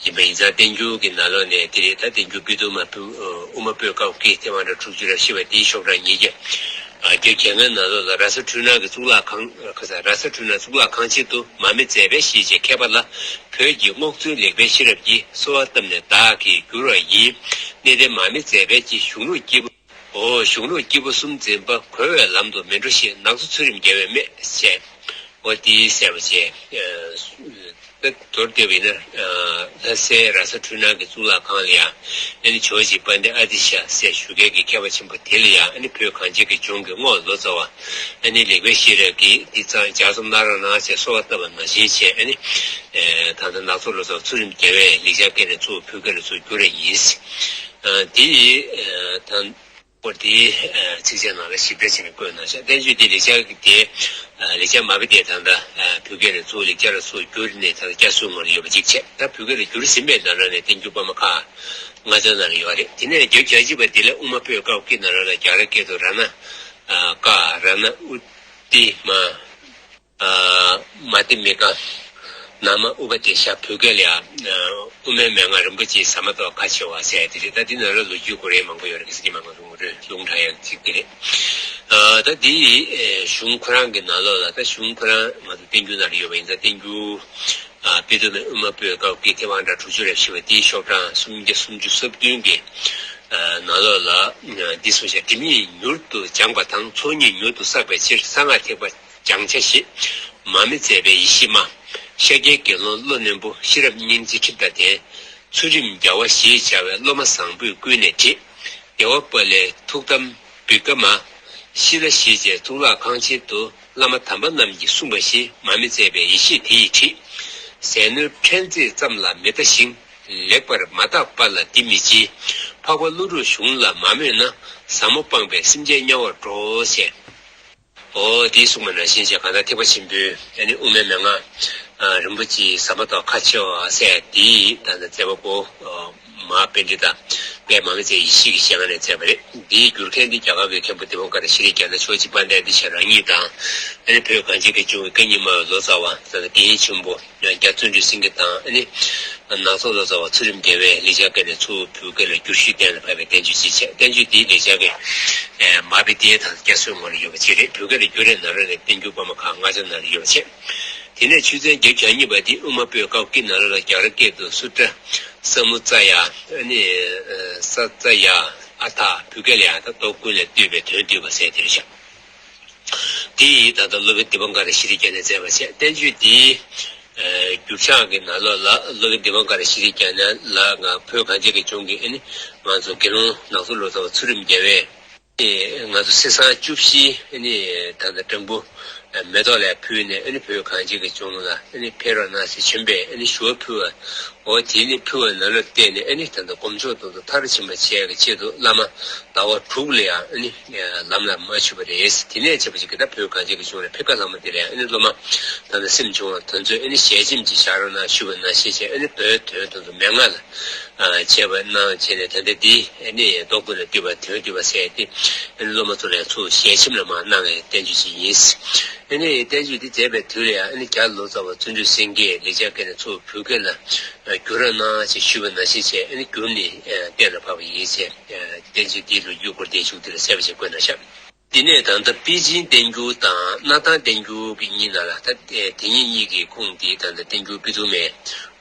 ཡིན་པ་ཡིན་ཙང་། བསྟན་འགྱུར་གྱི་ནང་ལོགས་ནས་དེ་རེད། ད་བསྟན་འགྱུར་པོད་དུ་མ་པོད་དབུ་མ་པོད་ཀ་ཀི་ཐེ་ཝན་ར་དྲུག་ཅུ་ར་བཞི་པ་འདིའི་ཤོག་གྲངས་ཉིས་བརྒྱ་ཨ་བརྒྱད་བརྒྱད་ལྔའི་ནང་ལོགས་ལ་ར་ས་འཕྲུལ་སྣང་གི་གཙུག་ལག་ཁང་ཁ་ས་ར་ས་འཕྲུལ་སྣང་གཙུག་ལག་ཁང་ཆེན་དུ་མར་མེ་མཛད་པའི་ཞེས་བྱའི་མཁས་པ་ལ་བོད་ཀྱི་རྔོག་བཙུན་ལེགས་པའི་ཤེས་རབ་ཀྱིས་གསོལ་བ་བཏབ་ནས་བདག་གིས་བསྒྱུར་བ་ཡིན། གནས་བརྟན་མར་མེ་མཛད་པའི་ཕྱིར་གཞུང་ལུགས་སྐྱེས་བུ། འོ་གཞུང་ལུགས་སྐྱེས་བུ་གསུམ་འཛིན་པ་གོལ་བའི་ལམ་དུ་མི་འགྲོ་ཞེས་ནག་ཚོ་ཚུལ་ཁྲིམས་རྒྱལ་བས་སྨྲས་ཞེས། འོ་དེའི་གསལ་བ་བྱས། མདོར་བསྡུས་པ་ཡིན་ན་ལྷ་སའི་ར་ས་འཕྲུལ་སྣང་གི་གཙུག་ལག་ཁང་ལ་ཡང་ཨ་ནི་ཇོ་བོ་རྗེ་དཔལ་ལྡན་ཨ་ཏི་ཤ་ཟེར་ཞུ་མཁན་གྱི་མཁས་པ་ཆེན་པོ་དེ་ལ་ཡང་ཨ་ནི་བོད་གངས་ཅན་གྱི་ལྗོངས་ཀྱི་རྔོག་ལོ་ཙཱ་བ་ཨ་ནི་ལེགས་པའི་ཤེས་རབ་ཀྱིས་འདི་ཙམ་ལྗགས་རྩོམ་གནང་རོགས་གནང་ཞེས་གསོལ་བ་བཏབ་པ་ནང་བཞིན་བྱས། ཨ་ནི་ ད་ལྟ་ནག་ཚོགས་ལོ་ཙཱ་བ་ཚུལ་ཁྲིམས་རྒྱལ་བས་ལེགས་སྦྱར་སྐད་ནས་ཚུར་བོད་སྐད་ལ་ཚུར་བསྒྱུར་བ་ཡིན། ཨ། དེ་ཡི་ཨ། ད་སྐོར་དེའི་ཨ། ཚིགས་བཅད་ནང་ལ་ཞིབ་ཕྲ་བྱས་ནས་བཀོད་གནང་ཤག་བསྟན་བཅོས་འདི་ལེགས་སྦྱར་གྱི་དེ་ཨ། ལེགས་སྦྱར་མ་དཔེ་དེ་ད་ལྟ་ཨ། བོད་སྐད་ནས་ཚུར་ལེགས་སྦྱར་ལ་ཚུར་བསྒྱུར་ནས་ད་ལྟ་བསྐྱར་གསོའི་ངོས་ལ་ཡོད་པ་གཅིག་བྱས། ད་བོད་སྐད་ལ་བསྒྱུར་ཟིན་པའི་ནང་ལ་ནས་བསྟན་འགྱུར་དཔར་མ་ཁག་ལྔ་ཚན་ནང་ལ་ཡོད་རེད། དེ་ནས་བརྒྱད་བརྒྱ་གཅིག་པ་འདི་ལ་དབུ་མ་པོད་ཀ་ཀི་ནང་ལ་རྒྱ་གར་སྐད་དུ་རཏྣ་ཀ་རཏྣ་ཨུ་ཏི་མ། ཨ། མ་ཏི་མི་ཀ། ན་མ་ཨུ་པ་དེ་ཤ། བོད་སྐད་ལ་ཡང་དབུ་མའི་མན་ངག་རིན་པོ་ཆེའི་ཟ་མ་ཏོག་ཁ་ཕྱེ་བ་ཟེར་དེ་རེད། ད་འདི་ནང་ལ་ལོ་རྒྱུས་གོ་རེ་མང་པོ་ཡོད་རེད། ག་ས་གི་མང་པོ་རུང་རེད། ལུང་དྲངས་ཡག་ཚིག་དེ་རེད། ཨ། ད་འདིའི་གཞུང་ཁོ་རང་གི་ནང་ལོགས་ལ། ད་གཞུང་ཁོ་རང་ང་ཚོ་བསྟན་འགྱུར་ནང་ལ་ཡོད་པ་ཡིན་ཙང་། བསྟན་འགྱུར་ཨ། དཔེ་དེབ་ནང་དབུ་མ་པོད་ཀ་ཀི་ཐེ་ཝང་སྒྲ་དྲུག་ཅུ་རེ་བཞི་པ་དེའི་ཤོག་གྲངས་སུམ་བརྒྱ་སུམ་ཅུ་སོ་བདུན་གྱི་ནང་ལོགས་ལ་འདི་གསུངས་ཤག་སྒྲིབ་གཉིས་མྱུར་དུ་སྦྱངས་པ་དང་། ཚོགས་གཉིས་མྱུར་དུ་བསགས་པའི་ཕྱིར། གསང་སྔགས་ཐེག་པ་སྦྱང་བྱ་ཞེས། མར་མེ་མཛད་པའི་ཡེ་ཤེས་སྨྲ། ཤཱཀྱའི་དགེ་སློང་བློ་རྣོན་པོ། ཤེས་རབ་སྙིང་རྗེ་ཁྲིམས་དང་ལྡན། ཚུལ་ཁྲིམས་རྒྱལ་བ་ཞེས་བྱ་བའི། སློབ་མ་བཟང་པོས་ཀུན་ནས་བསྒྲིགས། བདེ་བ་དཔལ་ལྡན་ཐུགས་དམ་བི་ཀ་མ། ཤི་ལ་ཞེས་བྱའི་གཙུག་ལག་ཁང་ཆེན་དུ། བླ་མ་དམ་པ་རྣམས་ཀྱིས་གསུངས་པ་བཞིན། མར་མེ་མཛད་པའི་ཡེ་ཤེས་དེ་ཡིས་བསྒྲིགས། ཟས་ནོར་ཕྲན་ཚེགས་ཙམ་ལ་མི་ལྟ་ཞིང་། ལེགས་པར་མ་བརྟགས་པ་ལ་འདི་མི་བྱེད། འཕགས་པ་ཀླུ་སྒྲུབ་གཞུང་ལ་མ་མོས་ན། ཟབ་མོ་སྤངས་པས་སེམས་ཅན་དམྱལ་བར་འགྲོ་ཞེས། འོ་དེའི་གསུངས་པ་ནང་བཞིན་བྱས། གང་ལྟར་ཐེག་པ་ཆེན་པོའི་ཨ་ནི་དབུ་མའི་མན་ངག་ཨ། རིན་པོ་ཆེའི་ཟ་མ་ཏོག་ཁ་ཕྱེ་བ་ཟེར་དེའི་ད་ལྟ་མཛད་པ་པོ་ཨ། མ་པཎྜི་ཏ་དཔལ་མར་མེ་མཛད་ཡེ་ཤེས་ཀྱི་ཞལ་སྔ་ནས་མཛད་པ་རེད། འདིའི་བསྒྱུར་མཁན་འདི་རྒྱ་གར་གྱི་མཁན་པོ་དི་པཾ་ཀ་ར་ཤྲཱི་ཀ་ན་ཕྱོགས་གཅིག་དཔལ་ལྡན་ཨ་ཏི་ཤ་རང་ཉིད་དང་། ཨ་ནི་བོད་གངས་ཅན་གྱི་ལྗོངས་ཀྱི་སྐད་གཉིས་སྨྲ་བའི་ལོ་ཙཱ་བ་ད་ལྟ་དགེ་བཤེས་ཆེན་པོ་རྒྱ་བརྩོན་འགྲུས་སེང་གེ་དང་། ཨ་ནི་ནག་ཚོགས་ལོ་ཙཱ་བ་ཚུལ་ཁྲིམས་རྒྱལ་བས་ལེགས་སྦྱར་སྐད་ནས་ཚུར་བོད་སྐད་ལ་བསྒྱུར་ཞུས་གཏན་ལ་ཕབ་པའི་བསྟན་བཅོས་ཅིག་བྱས། བསྟན་བཅོས་འདིའི་ལེགས་སྦྱར་གྱི་མ་དཔེ་དེ་དང་བསྐྱར་གསོའི་ངོ་ལ་ཡོད་པ་ཅིག་རེད། བོད་སྐད་ལ་བསྒྱུར་བའི་ནང་ལོགས་ནས་བསྟན་འགྱུར་དཔར་མ་ཁག་ལྔ་ཚན་ནང་ལ་ཡོད་པ་བྱས། དེ་ནས་ཆོས་ཚན་བརྒྱད་བརྒྱ་གཉིས་པ་འདི་དབུ་མ་པོད་ཀ་ཀི་ནང་ལོགས་ལ་རྒྱ་གར་སྐད་དུ་སུ་ཏྲ་ས་མུ་ཙ་ཡ། ཨ་ནི་ས་ཙ་ཡ་ཨ་ཐ། བོད་སྐད་ལ་ཡང་ད་མདོ་ཀུན་ལས་བཏུས་པའི་དོན་བསྡུས་པ་ཟེར་དེ་རེད་ཤག་དེ་ཡིས་ད་ལྟ་སློབ་དཔོན་དི་པཾ་ཀ་ར་ཤྲཱི་ཀ་ན་མཛད་པ་བྱས། བསྟན་བཅོས་འདིའི་བསྒྱུར་བྱ་གི་ནང་ལོགས་ལ་སློབ་དཔོན་དི་པཾ་ཀ་ར་ཤྲཱི་ཀ་ན་ལ་ང་བོད་གངས་ཅན་གྱི་ལྗོངས་ཀྱི་ཨ་ནི་ང་ཚོ་དགེ་སློང་ནག་ཚོགས་ལོ་ཙཱ་བ་ཚུལ་ཁྲིམས་རྒྱལ་བས། ང་ཚོ་སེང་བཟང་བཅུ་བཞི་ནི་ད་ལྟ་སྦྲང་བུ་མེ་ཏོག་ལ་ཕུལ་ནས། ཨ་ནི་བོད་གངས་ཅན་གྱི་ལྗོངས་ལ་ཨ་ནི་ཕེབས་རོགས་གནང་ཟེར་བྱོན་པས། ཨ་ནི་ཞུ་བ་ཕུལ་བ། འོ་དེ་ནི་ཕུལ་བ་ནང་ལ་བརྟེན་ནས། ཨ་ནི་ད་ལྟ་དཀོན་མཆོག་དེ་ཚོ་མཐར་ཕྱིན་པ་བྱེད་ཡག་གི་ཆེད་དུ་བླ་མ་ཟླ་བ་དྲུག་ལ་ཡང་ཨ་ནི་ལམ་ལ་མ་ཞུགས་པ་རེད། དེ་ནས་བྱས་པ་ཅིག་གིས་ད་བོད་གངས་ཅན་གྱི་ལྗོངས་ལ་ཕེབས་ཁ་ལྷག་མ་དེ་ལ་ཡང་ཨ་ནི་སློབ་མ་ད་ལྟ་སེམས་བྱུང་བ་དེ་ཚོས་ཨ་ནི་ཞལ་ཆེམས་ཅིག་བཞག་རོགས་གནང་ཞུས་པ་ནང་བཞིན་བྱས། ཨ་ནི་མདོའི་དོན་དེ་ཚོ་མན་ངག་ལ། བྱས་པ་གནང་བྱས་ནས། ད་ལྟ་འདི་ཨ་ནི་མདོ་ཀུན་ལས་བཏུས་པ་དོན་བསྡུས་པ་ཟེར་ཏེ། ཨ་ནི་སློབ་མ་ཚོ་ལ་ཡང་ཚུར་ཞལ་ཆེམས་ལ་མར་གནང་བའི་བསྟན་བཅོས་ཅིག་ཡིན། ཨ་ནི་བསྟན་བཅོས་འདི་མཛད་པའི་དུས་ལ་ཡང་། ཨ་ནི་རྒྱ་ལོ་ཙཱ་བ་བརྩོན་འགྲུས་སེང་གེས་ལེགས་སྦྱར་སྐད་ནས་ཚུར་བོད་སྐད་ལ་བསྒྱུར་རོགས་གནང་ཞེས་ཞུས་པ་ནང་བཞིན་བྱས། ཨ་ནི་བསྒྱུར་ནས་གཏན་ལ་ཕབ་པ་ཡིན་ཟེར། བསྟན་བཅོས་འདིའི་ལོ་རྒྱུས་སྐོར་དེ་མཇུག་དེ་ལ་གསལ་པོ་ཞིག་བཀོད་གནང་ཤག་དེ་ནས་ད་ལྟ་པེ་ཅིན་བསྟན་འགྱུར་དང་གནའ་ཐང་བསྟན་འགྱུར་གྱི་གཉིས་ནང་ལ། ད་དེ་གཉིས་གཉིས་ཀྱི་ཁུངས་དེ་ད་ལྟ་བསྟན་འགྱུར་དཔེ་ཐུང་མའི་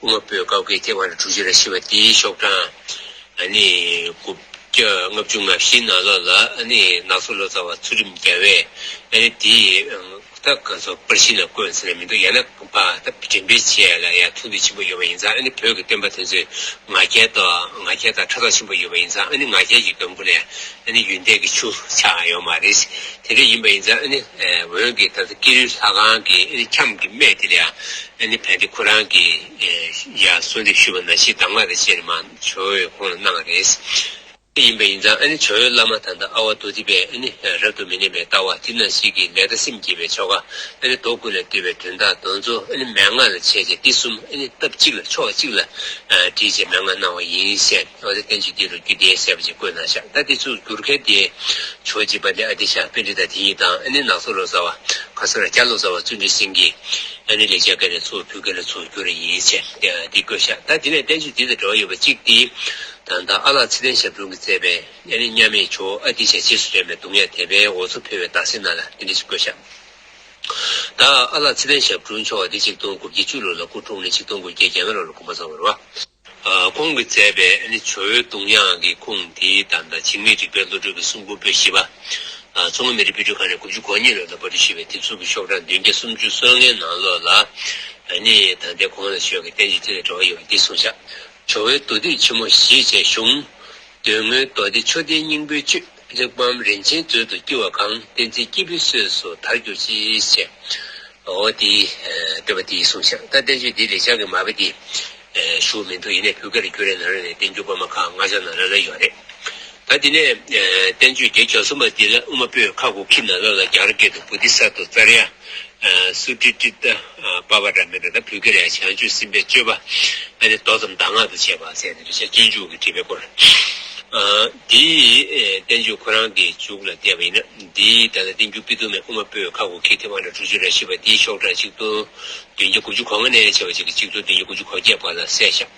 དབུ་མ་པོད་ཀ་ཀི་ཐེ་ཝང་སྒྲ་དྲུག་ཅུ་རེ་བཞི་པ་དེའི་ཤོག་གྲངས་ཨ་ནི་དགུ་བརྒྱ་ལྔ་བཅུ་ང་བཞི་ནང་ལོགས་ལ། ཨ་ནི་ནག་ཚོགས་ལོ་ཙཱ་བ་ཚུལ་ཁྲིམས་རྒྱལ་བས་ཨ་ནི་དེའི་ད་གང་ཟག་པར་ཤིང་ལ་བཀོད་ཟེར་ན་མི་འདུག་ཡང་ན་པ་ད་འགྲེམས་སྤེལ་བྱས་ལ་ཡང་ཐུགས་འདོད་ཆེན་པོ་ཡོད་པ་ཡིན་ཙང་། ཨ་ནི་བོད་ཀྱི་སྟོན་པ་དེ་ཚོའི་ང་རྒྱལ་དང་ང་རྒྱལ་དང་ཕྲག་དོག་ཆེན་པོ་ཡོད་པ་ཡིན་ཙང་། ཨ་ནི་ང་རྒྱལ་གྱི་སྒང་པོ་ལ་ཨ་ནི་ཡོན་ཏན་གྱི་ཆུ་ཆགས་ཡོད་མ་རེད། དེ་འདྲ་ཡིན་པ་ཡིན་ཙང་། ཨ་ནི་འོན་ཀྱང་ད་ལྟ་ཀེ་རུའི་ལྷ་ཁང་གི་ཨ་ནི་ཁྱམས་ཀྱི་སྨད་དེ་ལ་ཡང་ཨ་ནི་བན་དེ་ཁོ་རང་གིས་ཡ་གསོལ་འདེབས་ཞུས་པ་ནང་བཞིན་གདམས་ངག་དང་བཅས་ནས་མར་ཇོ་བོས་ཁོང་ལ་གནང་བ་རེད། ཡིན་པ་ཡིན་ཙང་། ཨ་ནི་ཇོ་བོའི་བླ་མ་ད་ལྟ་ཨ་ཝ་དྷཱུ་ཏི་པས་ཨ་ནི་རབ་ཏུ་མི་གནས་པའི་ལྟ་བ་དེ་ནང་བཞིན་གྱི་ལེགས་ལྟ་སེམས་བསྐྱེད་པའི་ཆོ་ག། ཨ་ནི་མདོ་ཀུན་ལས་བཏུས་པའི་དོན་དག་དེ་ཚོ་ཨ་ནི་མན་ངག་ལ་བྱས་བྱས། འདི་གསུམ་ཨ་ནི་སྟབས་གཅིག་ལ་ཕྱོགས་གཅིག་ལ་བསྒྲིལ་བྱས་མན་ངག་གནང་བ་ཡིན་ཟེར། འོ་དེ་བསྟན་བཅོས་འདི་ལ་རྒྱུད་སྡེ་གསལ་པོ་ཅིག་བཀོད་གནང་ཤག་ད་འདི་ཚོ་བསྒྱུར་མཁན་དེ་ཇོ་བོ་རྗེ་དཔལ་ལྡན་ཨ་ཏི་ཤ་པཎྜི་ཏ་དེ་ཉིད་དང་། ཨ་ནི་ནག་ཚོགས་ལོ་ཙཱ་བ་ཁ་སང་རྒྱ་ལོ་ཙཱ་བ་བརྩོན་འགྲུས་སེང་གེས་ཨ་ནི་ལེགས་སྦྱར་སྐད་ནས་ཚུར་བོད་སྐད་ལ་ཚུར་བསྒྱུར་བ་ཡིན་ཟེར་འདི་བཀོད་ཤག་ད་དེ་ནས་བསྟན་བཅོས་འདི་དང་འབྲེལ་བ་ཡོད་པ་གཅིག་དེ། ད་ལྟ་ཨ་ལགས་ཚེ་བརྟན་ཞབས་དྲུང་གིས་མཛད་པའི་ཨ་ནི་མཉམ་མེད་ཇོ་བོ་ཨ་ཏི་ཤ་རྗེས་སུ་དྲན་པའི་གདུང་ཡང་དད་པས་འོ་མཚོ་འཕེལ་བའི་རྟགས་གསལ་ནང་ལ་འདི་འདྲ་ཞིག་བཀོད་ཤག་ད་ཨ་ལགས་ཚེ་བརྟན་ཞབས་དྲུང་མཆོག་འདི་ཆིག་སྟོང་དགུ་བརྒྱ་བཅུ་ལོ་ལ་སྐུ་འཁྲུངས་ནས་ཆིག་སྟོང་དགུ་བརྒྱ་བརྒྱད་ལོ་ལ་དགོངས་པ་རྫོགས་པ་རེད་བ། ཨ། ཁོང་གིས་མཛད་པའི་ཨ་ནི་ཇོ་བོའི་གདུང་དབྱངས་ཀྱི་ཁུངས་དེའི་ད་ལྟ་འཇིགས་མེད་རིག་པའི་བློ་གྲོས་ཀྱི་གསུང་འབུམ་པོད་བཞི་པ། ཨ། མཚོ་སྔོན་མི་རིགས་དཔེ་སྐྲུན་ཁང་ནས་དགུ་བཅུ་གོ་གཉིས་ལོ་ལ་པར་སྐྲུན་ཞུས་པའི་དེབ་གཟུགས་ཀྱི་ཤོག་གྲངས་བདུན་བརྒྱ་སུམ་ཅུ་སོ་ལྔའི་ནང་ལོགས་ལ། ཨ་ནི་ད་ལྟའི་གོང་ལ་ཞུས་པའི་བསྟན་བཅོས་དེ་དང་འབྲེལ་བ་ཡོད་པ་འདི་གསུངས་ཤག་ཇོ་བོའི་མདོ་སྡེ་ཆེན་མོ་བཞི་བཅས་གཞུང་། གདོད་མའི་མདོ་སྡེ་ཆོས་ལྡན་སྙིང་པོའི་བཅུད། གླེགས་བམ་རིན་ཆེན་མཛོད་དུ་བསྐྱིལ་བ་གང་། བསྟན་འཛིན་སྐྱེས་བུའི་སྲས་སུ་དར་གྱུར་ཅིག་ཅེས། འོ་དེ་སྤྲོས་པ་དེ་གསུངས་ཤག་ད་བསྟན་བཅོས་འདི་ལེགས་སྦྱར་གྱི་མ་དཔེ་དེ་ཞུ་མི་འདུག་ཡིན་ནའི་བོད་སྐད་ལ་བསྒྱུར་རེ་ན་ར་ནས་བསྟན་འགྱུར་པད་མ་ཁག་ལྔ་ཆ་ནང་ལ་ལ་ཡོད་རེད། ད་དེ་ནས་བསྟན་བཅོས་བརྒྱད་བརྒྱ་གསུམ་པ་འདི་ལ་དབུ་མ་པོད་ཁ་དགུ་ཁྱི་ནང་ལོགས་ལ་རྒྱ་གར་སྐད་དུ་བོ་དྷི་ས་ཏྭ་ཙརྱ། སུ་ཏྲི་ཏྲི་ཏ། པ་བ་འདྲ་མི་འདྲ་ད་བོད་སྐད་ལ་ཡང་བྱང་ཆུབ་སེམས་དཔའི་སྤྱོད་པ། ཨ་ནི་མདོ་ཙམ་གདམས་ངག་ཏུ་བྱས་པ་ཟེར་ནས་རེད་ཤག་སྤྱོད་འཇུག་གི་འགྲེལ་པའི་སྐོར། ཨ་དེའི་ཨེ་བསྟན་བཅོས་ཁོ་རང་གི་མཇུག་ལ་བལྟས་པ་ཡིན་ན་འདིའི་ད་ལྟ་བསྟན་འགྱུར་དཔེ་དུ་མའི་དབུ་མ་པོད་ཁ་དགུ་ཁྱི་ཐེ་བ་འདྲ་དྲུག་ཅུ་རེ་བཞི་པ་འདིའི་ཤོག་གྲངས་གཅིག་སྟོང་བདུན་བརྒྱ་དགུ་བཅུ་གོ་ལྔ་ནས་བྱས་པ་ཅིག་གི་གཅིག་སྟོང་བདུན་བརྒྱ་དགུ་བཅུ་གོ་བརྒྱད་བར་ལ་གསལ་ཤག་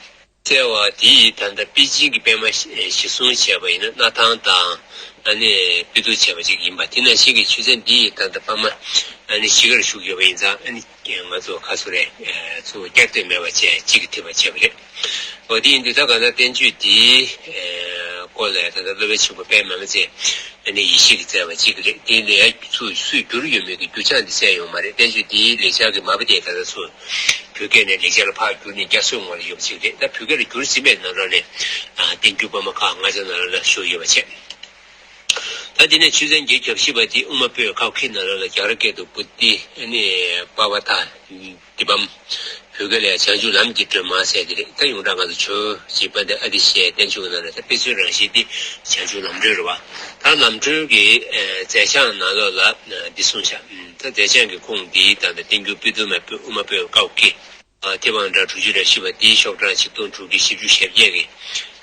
གསལ་བ་དེ་ཡིས་ད་ལྟ་པེ་ཅིན་གྱི་པད་མ་གཞིར་བཟུང་བྱས་པ་ཡིན་ན་སྣར་ཐང་དང་ཨ་ནི་དཔེ་བསྡུར་བྱས་པ་ཅིག་ཡིན་པ་དེ་ནང་བཞིན་གྱི་ཆོས་ཚན་འདི་ཡིས་ད་ལྟ་པད་མ་ཨ་ནི་གཞིས་ཀར་བཞུགས་ཡོད་པ་ཡིན་ཙང་ཨ་ནི་ང་ཚོ་ཁ་སོ་རེ་ཚུར་བསྐྱར་ཟློས་མེད་པ་བྱས་གཅིག་གིས་འཐུས་པ་བྱས་པ་རེད། འོ་དེ་ཡིན་དུས་ད་ག་ན་བསྟན་བཅོས་འདིའི་སྐོར་ལ་ད་ལྟ་སློབ་དཔོན་ཆེན་པོ་པད་མ་མི་ཚེ་ཨ་ནི་ཡེ་ཤེས་ཀྱིས་མཛད་པ་གཅིག་རེད། དེ་ལས་ཡང་ཚུར་སུས་བསྒྱུར་ཡོད་མེད་ཀྱི་འགྱུར་བྱང་འདི་གསལ་ཡོད་མ་རེད། བསྟན་བཅོས་འདིའི་ལེགས་སྦྱར་གྱི་མ་དཔེ་དེ་ད་ལྟ་ཚུར་བོད་སྐད་ནས་ལེགས་སྦྱར་ལ་ཕར་བསྒྱུར་ནས་བསྐྱར་གསོའི་ངོ་ལ་ཡོད་པ་ཅིག་རེད། ད་བོད་སྐད་ལ་བསྒྱུར་ཟིན་པའི་ནང་ལོགས་ནས་བསྟན་འགྱུར་པད་མ་ཁག་ལྔ་ཆ་ནང་ལ་བཞུགས་ཡོད་པ་བྱས། ད་དེ་ནས་ཆོས་ཚན་བརྒྱད་བརྒྱ་བཞི་པ་དེ་དབུ་མ་པོད་ཁ་དགུ་ཁྱི་ནང་ལོགས་ལ་རྒྱ་གར་སྐད་དུ་བོ་དྷི་ཨ་ནི་པ་བ་ཏ། དཱི་པཾ། བོད་སྐད་ལ་ཡང་བྱང་ཆུབ་ལམ་གྱི་སྒྲོན་མ་ཟེར་དེ་རེད། ད་ཡོངས་གྲགས་ང་ཚོ་ཇོ་བོ་རྗེ་དཔལ་ལྡན་ཨ་ཏི་ཤའི་བསྟན་བཅོས་ཀྱི་ནང་ལ་ད་དཔེ་མཚོན་རང་བཞིན་དེ་བྱང་ཆུབ་ལམ་སྒྲོན་རེད་བ། ད་ལམ་སྒྲོན་གྱི་མཛད་བྱང་ནང་ལོགས་ལ་འདི་གསུངས་ཤག་ད་མཛད་བྱང་གི་ཁུངས་འདི་ད་ལྟ་བསྟན་འགྱུར་དཔེ་དུ་མ་དབུ་མ་པོད་ཁ་དགུ་ཁྱི། ཐེ་བ་འདྲ་དྲུག་ཅུ་རེ་བཞི་པ་འདིའི་ཤོག་གྲངས་ཆིག་སྟོང་དྲུག་བརྒྱ་བཞི་བཅུ་ཞེ་བརྒྱད་ཀྱི་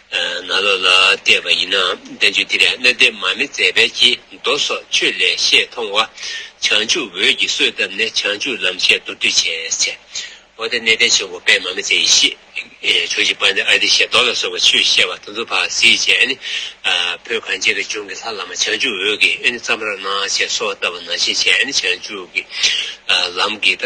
ནང་ལོགས་ལ་བལྟས་པ་ཡིན་ན་བསྟན་བཅོས་འདི་ལས་གནས་བརྟན་མ་མི་མཛད་པའི་ཕྱིར་མདོ་སོགས་ཆོས་ལས་ཤེས་མཐོང་བ། བྱང་ཆུབ་འོད་ཀྱིས་གསོས་བཏབ་ནས་བྱང་ཆུབ་ལམ་ཤེས་མདོར་བསྡུས་བྱས་ཟེར། འོ་དེ་གནས་བརྟན་ཆེན་པོ་པད་མ་མི་ཚེ་ཡེ་ཤེས། ཇོ་བོ་རྗེ་དཔལ་ལྡན་ཨ་ཏི་ཤ་མདོ་ལ་སོགས་པ་ཆོས་བཤད་པ་དེ་ཚོ་ཕར་གཟིགས་བྱས་ནས། བོད་གངས་ཅན་གྱི་ལྗོངས་ཀྱི་ལྷ་བླ་མ་བྱང་ཆུབ་འོད་ཀྱིས་ཨ་ནི་བརྩམས་རོགས་གནང་ཞེས་གསོལ་བ་བཏབ་པ་ནང་བཞིན་བྱས་ཨ་ནི་བྱང་ཆུབ་ཀྱི་ལམ་གྱི་ད་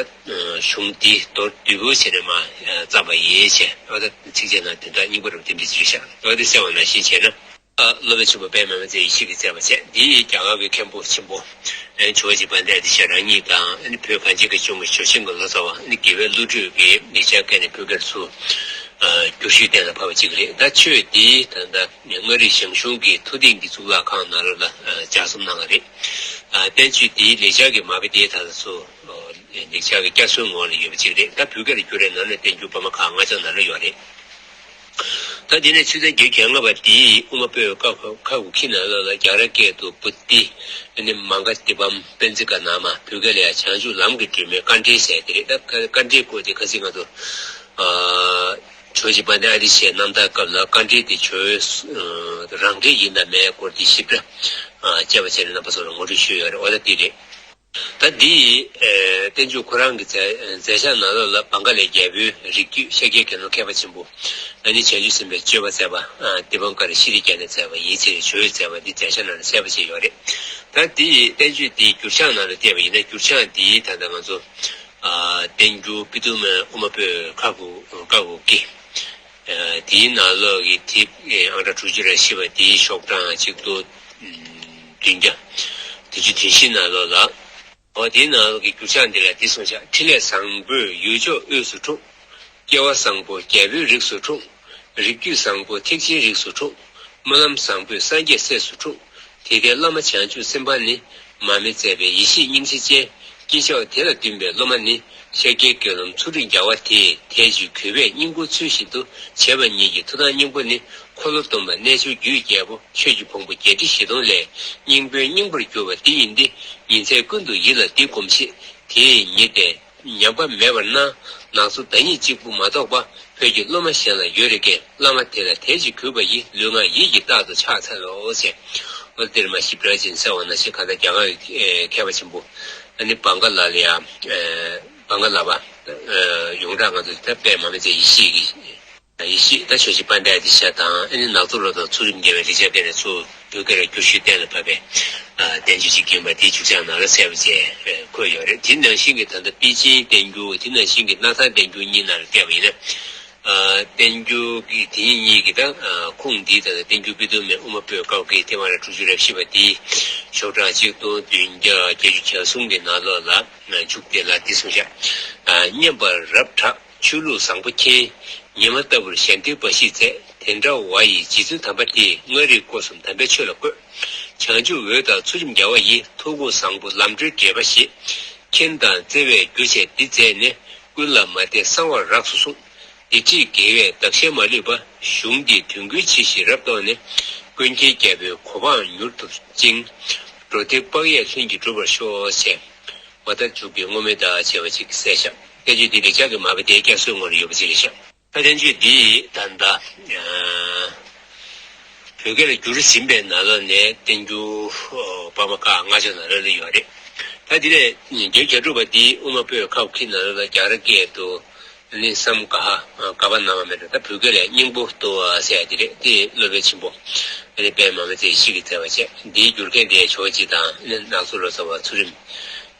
གཞུང་འདི་མདོར་བསྡུས་པོ་བྱས་ནས་མར་བརྩམས་པ་ཡིན་ཞེས་འོ་ད་ཚིགས་བཅད་ནང་དོན་དག་སྙིང་པོ་རུ་འདི་འདྲ་ཅིག་རེད་ཤག་འོ་དེ་གསལ་བ་ནང་བཞིན་བྱས་ན། སློབ་དཔོན་ཆེན་པོ་པད་མ་མི་ཚེ་ཡེ་ཤེས་ཀྱིས་མཛད་པ་བྱས་འདི་ཡིས་རྒྱ་གར་གྱི་མཁན་པོ་ཆེན་པོ། ཇོ་བོ་རྗེ་དཔལ་ལྡན་ཨ་ཏི་ཤ་རང་ཉིད་དང་ཨ་ནི་བོད་གངས་ཅན་གྱི་ལྗོངས་ཀྱི་ཇོ་ཆེན་གྱི་ལོ་ཙཱ་བ་ཨ་ནི་དགེ་བའི་བློ་གྲོས་ཀྱིས་ལེགས་སྦྱར་སྐད་ནས་བོད་སྐད་ཚུར་བསྒྱུར་ཞུས་གཏན་ལ་ཕབ་པ་གཅིག་རེད། ད་ཆོས་འདི་ད་ལྟ་མངའ་རིས་ཞང་ཞུང་གི་ཐུབ་བསྟན་གྱི་གཙུག་ལག་ཁང་ནང་ལོགས་ལ་ལྗགས་རྩོམ་གནང་བ་རེད། བསྟན་བཅོས་འདིའི་ལེགས་སྦྱར་གྱི་མ་དཔེ་དེ་ད་ལྟ་ཚུར་ལེགས་སྦྱར་གྱི་བསྐྱར་གསོའི་ངོ་ལ་ཡོད་པ་གཅིག་རེད། ད་བོད་སྐད་ལ་བསྒྱུར་བའི་ནང་ནས་བསྟན་འགྱུར་པད་མ་ཁག་ལྔ་ཆ་ནང་ལ་ཡོད་རེད། ད་དེ་ནས་ཆོས་ཚན་བརྒྱད་བརྒྱ་ལྔ་པ་འདིའི་དབུ་མ་པོད་ཁ་ཁ་དགུ་ཁྱི་ནང་ལོགས་ལ་རྒྱ་གར་སྐད་དུ་བོ་དྷི་ཨ་ནི་མ་ག་དཱི་པཾ་པཉྩི་ཀ་ནཱ་མ། བོད་སྐད་ལ་ཡང་བྱང་ཆུབ་ལམ་གྱི་སྒྲོན་མའི་དཀའ་འགྲེལ་ཟེར་དེ་རེད། ད་དཀའ་འགྲེལ་སྐོར་དེ་ཁ་སང་ང་ཚོ་ཇོ་བོ་རྗེ་དཔལ་ལྡན་ཨ་ཏི་ཤའི་རྣམ་ཐར་སྐབས་ལ་དཀའ་འགྲེལ་དེ་ཇོ་བོའི་རང་འགྲེལ་ཡིན་དང་མེད་སྐོར་དེ་ཞིབ་ཕྲ་དཔྱད་པ་བྱས་ནས་རྣམ་པ་ཚོ་ལ་ངོ་སྤྲོད་ཞུས་ཡོད་རེད། འོ་ད་དེ་རེད། ད་འདི་ཡིས་བསྟན་བཅོས་ཁོ་རང་གི་མཛད་བྱ་ནང་ལོགས་ལ་བང་ག་ལའི་རྒྱལ་པོའི་རིགས་རྒྱུད་ཤཱཀྱའི་དགེ་སློང་མཁས་པ་ཆེན་པོ་ཨ་ནི་བྱང་ཆུབ་སེམས་དཔའི་སྤྱོད་པ་མཛད་པ་དཱི་པཾ་ཀ་ར་ཤྲཱི་ཏི་ཀྱ་ནས་མཛད་པ་ཡིན་ཚེ་ཇོ་བོས་མཛད་པ་འདི་མཛད་བྱ་ནང་ལ་གསལ་པོ་བྱས་ཡོད་རེད། ད་འདི་ཡིས་བསྟན་བཅོས་འདིའི་འགྱུར་བྱང་ནང་ལ་བལྟས་པ་ཡིན་ན་འགྱུར་བྱང་འདིའི་ད་ལྟ་ང་ཚོ་བསྟན་འགྱུར་པི་ཏུ་མའི་དབུ་མ་པོད་ཁ་དགུ་ཁ་དགུ་གི་དེའི་ནང་ལོགས་ཀྱི་དེབ་ཨང་གྲངས་དྲུག་ཅུ་རེ་བཞི་པ་དེའི་ཤོག་གྲངས་གཅིག་སྟོང་བདུན་བརྒྱ་བདུན་ཅུ་དོན་བཞི་ནང་ལོགས་ལ། འོ་དེའི་ནང་ལོགས་ཀྱི་འགྱུར་བྱང་འདི་ལ་འདི་གསུངས་ཤག་འཕྲིན་ལས་བཟང་པོས་ཡུལ་ཕྱོགས་དབུས་སུ་འཁྲུངས། སྐལ་བ་བཟང་པོ་རྒྱལ་པོའི་རིགས་སུ་འཁྲུངས། རིགས་རྒྱུད་བཟང་པོ་ཐེག་ཆེན་རིགས་སུ་འཁྲུངས། སྨོན་ལམ་བཟང་པོས་སངས་རྒྱས་སྲས་སུ་འཁྲུངས། དེ་ལྟའི་བླ་མ་བྱང་ཆུབ་སེམས་དཔའ་ནི། མར་མེ་མཛད་པའི་ཡེ་ཤེས་སྙིང་རྗེ་ཅན། དཀྱིལ་ཆོག་དེ་ལ་འདུན་པའི་སློབ་མ་ནི། ཤཱཀྱའི་དགེ་སློང་ཚུལ་ཁྲིམས་རྒྱལ་བ་དེས་དལ་གྱིས་གུས་པས་སྙིང་པོ་ཚུལ་བཞིན་དུ་བྱས་པ་ཉིད་ཀྱི་མཐུ་དང་སྙིང་པོ་ནི། འཁོར་ལོ་སྡོམ་པ་རྣལ་འབྱོར་རྒྱུད་རྒྱལ་པོ། ཆོས་ཀྱི་ཕུང་པོ་བརྒྱད་ཁྲི་བཞི་སྟོང་ལས། སྙིང་པོའི་སྙིང་པོར་གྱུར་པ་འདི་ཡིན་ཏེ། ཉིན་མཚན་ཀུན་ཏུ་ཡིད་ལ་འདི་སྒོམས་ཤིག་དེས་ཉིད་དེ་ཉམས་པ་མེད་པར་སྣང་། ནག་ཚོ་ཟླ་ཉིན་གཅིག་པུ་མ་གཏོགས་པ། བོད་ཀྱི་སློབ་མ་གཞན་ལ་ཡོད་རེ་ཀན། བླ་མ་དེ་ལ་དལ་གྱིས་གུས་པ་ཡིས། ལུས་ངག་ཡིད་ཀྱི་རྟག་ཏུ་ཕྱག་འཚལ་ལོ་ཞེས། འོ་དེར་མ་ཞིབ་ཕྲ་ཅན་གསལ་བ་ནང་བཞིན་གང་ལྟར་རྒྱ་གར་གྱི་མཁས་པ་ཆེན་པོ་ཨ་ནི་བང་ག་ལ་ལ་ཡ་བང་ག་ལ་བ་ཡོངས་གྲགས་ང་ཚོ་ད་པད་མ་མི་ཚེ་ཡེ་ཤེས་ཀྱི་ཡེ་ཤེས་ད་ཆོས་རྗེ་དཔལ་ལྡན་ཨ་ཏི་ཤ་དང་ཨ་ནི་ནག་ཚོ་ལོ་དང་ཚུལ་ཁྲིམས་རྒྱལ་བའི་རིགས་ཆད་སྐད་ནས་ཚུར་བོད་སྐད་ལ་བསྒྱུར་ཞུས་གཏན་ལ་ཕབ་པའི་བསྟན་བཅོས་ཅིག་ཡིན་པ་དེའི་འགྱུར་བྱང་ནང་ལ་གསལ་པོ་བྱས་འཁོད་ཡོད་རེད། དེ་ནང་བཞིན་གྱི་ད་ལྟ་པེ་ཅིན་བསྟན་འགྱུར་དེ་ནང་བཞིན་གྱི་སྣར་ཐང་བསྟན་འགྱུར་གཉིས་ནང་ལ་བལྟས་པ་ཡིན་ན། བསྟན་འགྱུར་གྱི་དེ་གཉིས་ཀྱི་ད་ཁུངས་འདི་ད་ལྟ་བསྟན་འགྱུར་པི་ཏུ་མའི་དབུ་མ་པོད་ཀ་བ་གི་ཐེ་བ་ར་དྲུག་ཅུ་རེ་བཞི་པ་དེའི་ཤོག་གྲངས་གཅིག་སྟོང་བདུན་བརྒྱ་བརྒྱད་ཅུ་གྱ་གསུམ་གྱི་ནང་ལོགས་ལ་མཇུག་དེ་ལ་འདི་གསུངས་ཤག་སྙན་པ་རབ་གྲགས་ཆོས་ལུགས་བཟང་པོ་མཁྱེན། ཉི་མ་ལྟ་བུར་གཞན་དོན་འབའ་ཞིག་མཛད། དེ་འདྲ་བ་ཡི་རྗེ་བཙུན་དམ་པ་དེས། མངའ་རིས་སྐོར་གསུམ་དམ་པའི་ཆོས་ལ་བཀོད། བྱང་ཆུབ་འོད་དང་ཚུལ་ཁྲིམས་རྒྱལ་བ་ཡི། ཐུགས་དགོངས་བཟང་པོ་ལམ་སྒྲོན་འགྲེལ་པ་ཞེས། མཁྱེན་དང་བརྩེ་བས་རྒྱུ་བྱས་འདི་མཛད་ནས། ཀུན་ལ་མ་དད་གསང་བར་རགས་སུ་གསུངས། སྡིག་སྒྲིབ་དགེ་བས་བདག་གཞན་མ་ལུས་པ། གཞུང་འདིས་དོན་ཀུན་ཇི་བཞིན་རབ་རྟོགས་ནས། ཀུན་མཁྱེན་རྒྱལ་པོའི་གོ་འཕང་མྱུར་ཐོབ་ཅིང་། འགྲོ་དོན་དཔག་ཡས་ལྷུན་གྱིས་གྲུབ་པར་ཤོག་ཅེས། མ་དག་འཇུག་པའི་བསྔོ་སྨོན་དང་བཅས་པ་ཅིག་གསལ་བཞག་བསྟན་བཅོས་འདི་ལེགས་སྦྱར་གྱི་མར་པ་དེའི་བསྐྱར་གསོའི་ངོ་ལ་ཡོད་པ་ཅིག་རེད་ཤག་ད་བསྟན་བཅོས་འདི་ད་ལྟ་བོད་སྐད་ལ་བསྒྱུར་ཟིན་པའི་ནང་ལོགས་ནས་བསྟན་འགྱུར་པར་མ་ཁག་ལྔ་ཆ་ནང་ལོགས་ལ་ཡོད་རེད། ད་འདི་ནས་རྒྱལ་བྱ་གྲུབ་པ་འདིའི་དབུ་མ་པོད་ཁ་དཀྱིལ་ནང་ལོགས་ལ་རྒྱ་གར་སྐད་དུ། ནི་བསམ་དགའ་ཧ་དགའ་བ་ན་བ་མེད་འགྲོ། ད་བོད་སྐད་ལ་སྙིང་པོ་ལྟོ་བ་ཟེར་ཡ་དེ་རེད། དེ་སློབ་དཔོན་ཆེན་པོ་ཨ་ནི་པད་མ་མ་ཚེ་ཡེ་ཤེས་ཀྱིས་མཛད་པ་བྱས། འདིའི་བསྒྱུར་མཁན་དེ་ཇོ་བོ་རྗེ་དང་ནི་ནག་ཚོ་ལོ་ཙཱ་བ་ཚུལ་ཁྲིམས་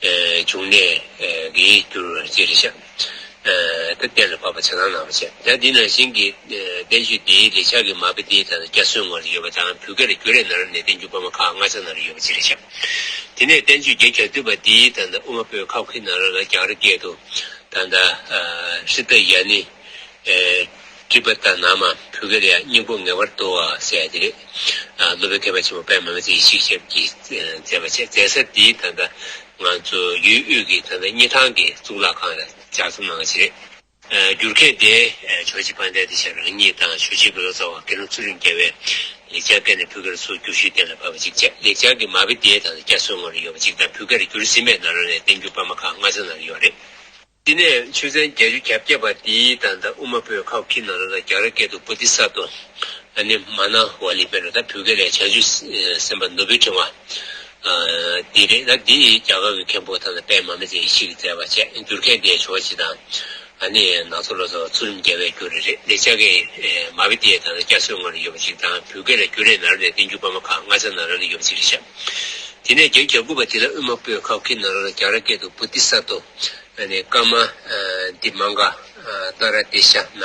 འབྱུང་གནས་ཀྱིས་བསྒྱུར་བ་ཅིག་རེད་ཤག་ད་གཏན་ལ་ཕབ་པ་ཆ་ཚང་གནང་བ་བྱས། ད་འདི་ནང་བཞིན་གྱི་བསྟན་བཅོས་འདིའི་ལེགས་སྦྱར་གྱི་མར་པ་འདི་ད་ལྟ་བསྐྱར་གསོའི་ངོ་ལ་ཡོད་པ་དང་། བོད་སྐད་ལ་བསྒྱུར་ཡས་ནང་ལོགས་ནས་བསྟན་འགྱུར་པར་མ་ཁག་ལྔ་ཆ་ནང་ལ་ཡོད་པ་ཅིག་རེད་ཤག་དེ་ནས་བསྟན་བཅོས་རྒྱལ་བྱ་གྲུབ་པ་འདིའི་ད་ལྟ་དབུ་མ་པོད་ཁ་དཀྱིལ་ནང་ལོགས་ལ་རྒྱ་གར་སྐད་དུ། ད་ལྟ་ཧྲི་ཏ་ཡ་ནི་ཀྲི་པ་ཏ་ན་མ། བོད་སྐད་ལ་ཡང་སྙིང་པོ་ངེས་པར་ལྟོ་བ་ཟེར་ཡ་དེ་རེད། སློབ་དཔོན་མཁས་པ་ཆེན་པོ་པད་མ་མ་ཚེ་ཡེ་ཤེས་ཀྱིས་མཛད་པ་བྱས། མཛད་ས་འདི་ད་ལྟ་ང་ཚོ་ཡུལ་དབུས་ཀྱི་ད་ལྟ་སྙེ་ཐང་གི་གཙུག་ལག་ཁང་ལ་ལྗགས་རྩོམ་གནང་བ་ཞིག་རེད། བསྒྱུར་མཁན་དེ་ཇོ་བོ་རྗེ་དཔལ་ལྡན་ཨ་ཏི་ཤ་རང་ཉིད་དང་། ཇོ་བོ་རྗེ་གི་ལོ་ཙཱ་བ་དགེ་སློང་ཚུལ་ཁྲིམས་རྒྱལ་བས་ལེགས་སྦྱར་སྐད་ནས་བོད་སྐད་ལ་ཚུར་བསྒྱུར་ཞུས་གཏན་ལ་ཕབ་པ་ཅིག་བྱས། ལེགས་སྦྱར་གྱི་མར་པ་དེ་ད་ལྟ་བསྐྱར་གསོའི་ངོ་ལ་ཡོད་པ་ཅིག་དང་། བོད་སྐད་ལ་བསྒྱུར་ཟིན་པའི་ནང་ལོགས་ནས་བསྟན་འགྱུར་པར་མ་ཁག་ལྔ་ཆ་ནང་ལ་ཡོད་རེད། དེ་ནས་ཆོས་ཚན་བརྒྱད་ཅུ་གྱ་བརྒྱད་པ་དེའི་ད་ལྟ་དབུ་མ་པོད་ཁ་དཀྱིལ་ནང་ལོགས་ལ་རྒྱ་གར་སྐད་དུ་བོ་དྷི་ས་ཏྭ། ཨ་ནི་མ་ན་ཝ་ལི་སྨན་རོ། ད་བོད་སྐད་ལ་བྱང་ཆུབ་སེམས་དཔའ་ནོར་བུའི་ཕྲེང་བ། ཨ་འདི་རེད། ད་འདི་རྒྱ་གར་གྱི་མཁན་པོ་ད་ལྟ་པད་མ་མ་ཚེ་ཡེ་ཤེས་ཀྱིས་མཛད་པ་བྱས། བསྒྱུར་མཁན་དེ་ཇོ་བོ་རྗེ་དང་། ཨ་ནི་ནག་ཚོ་ལོ་ཙཱ་བ་ཚུལ་ཁྲིམས་རྒྱལ་བས་བསྒྱུར་རེད། རེད། ལེགས་སྦྱར་གྱི་མར་པ་དེ་ད་ལྟ་བསྐྱར་གསོའི་ངོ་ལ་ཡོད་པ་ཅིག་དང་། བོད་སྐད་ལ་བསྒྱུར་ཡས་ནང་ལོགས་ནས་བསྟན་འགྱུར་པར་མ་ཁག་ལྔ་ཆ་ནང་ལོགས་ལ་ཡོད་པ་ཅིག་རེད་ཤག་དེ་ནས་རྒྱན་གྱི་གྱ་དགུ་པ་དེ་ལ་དབུ་མ་པོད་ཁ་དཀྱིལ་ནང་ལོགས་ལ་རྒྱ་གར་སྐད་དུ་བོ་དྷི་ས་ཏྭ། ཨ་ནི་ཀ་མ་ཨ་དྷི་མ་ག་ཨ་ཏ་ར་ཏེ་ཤ་ན།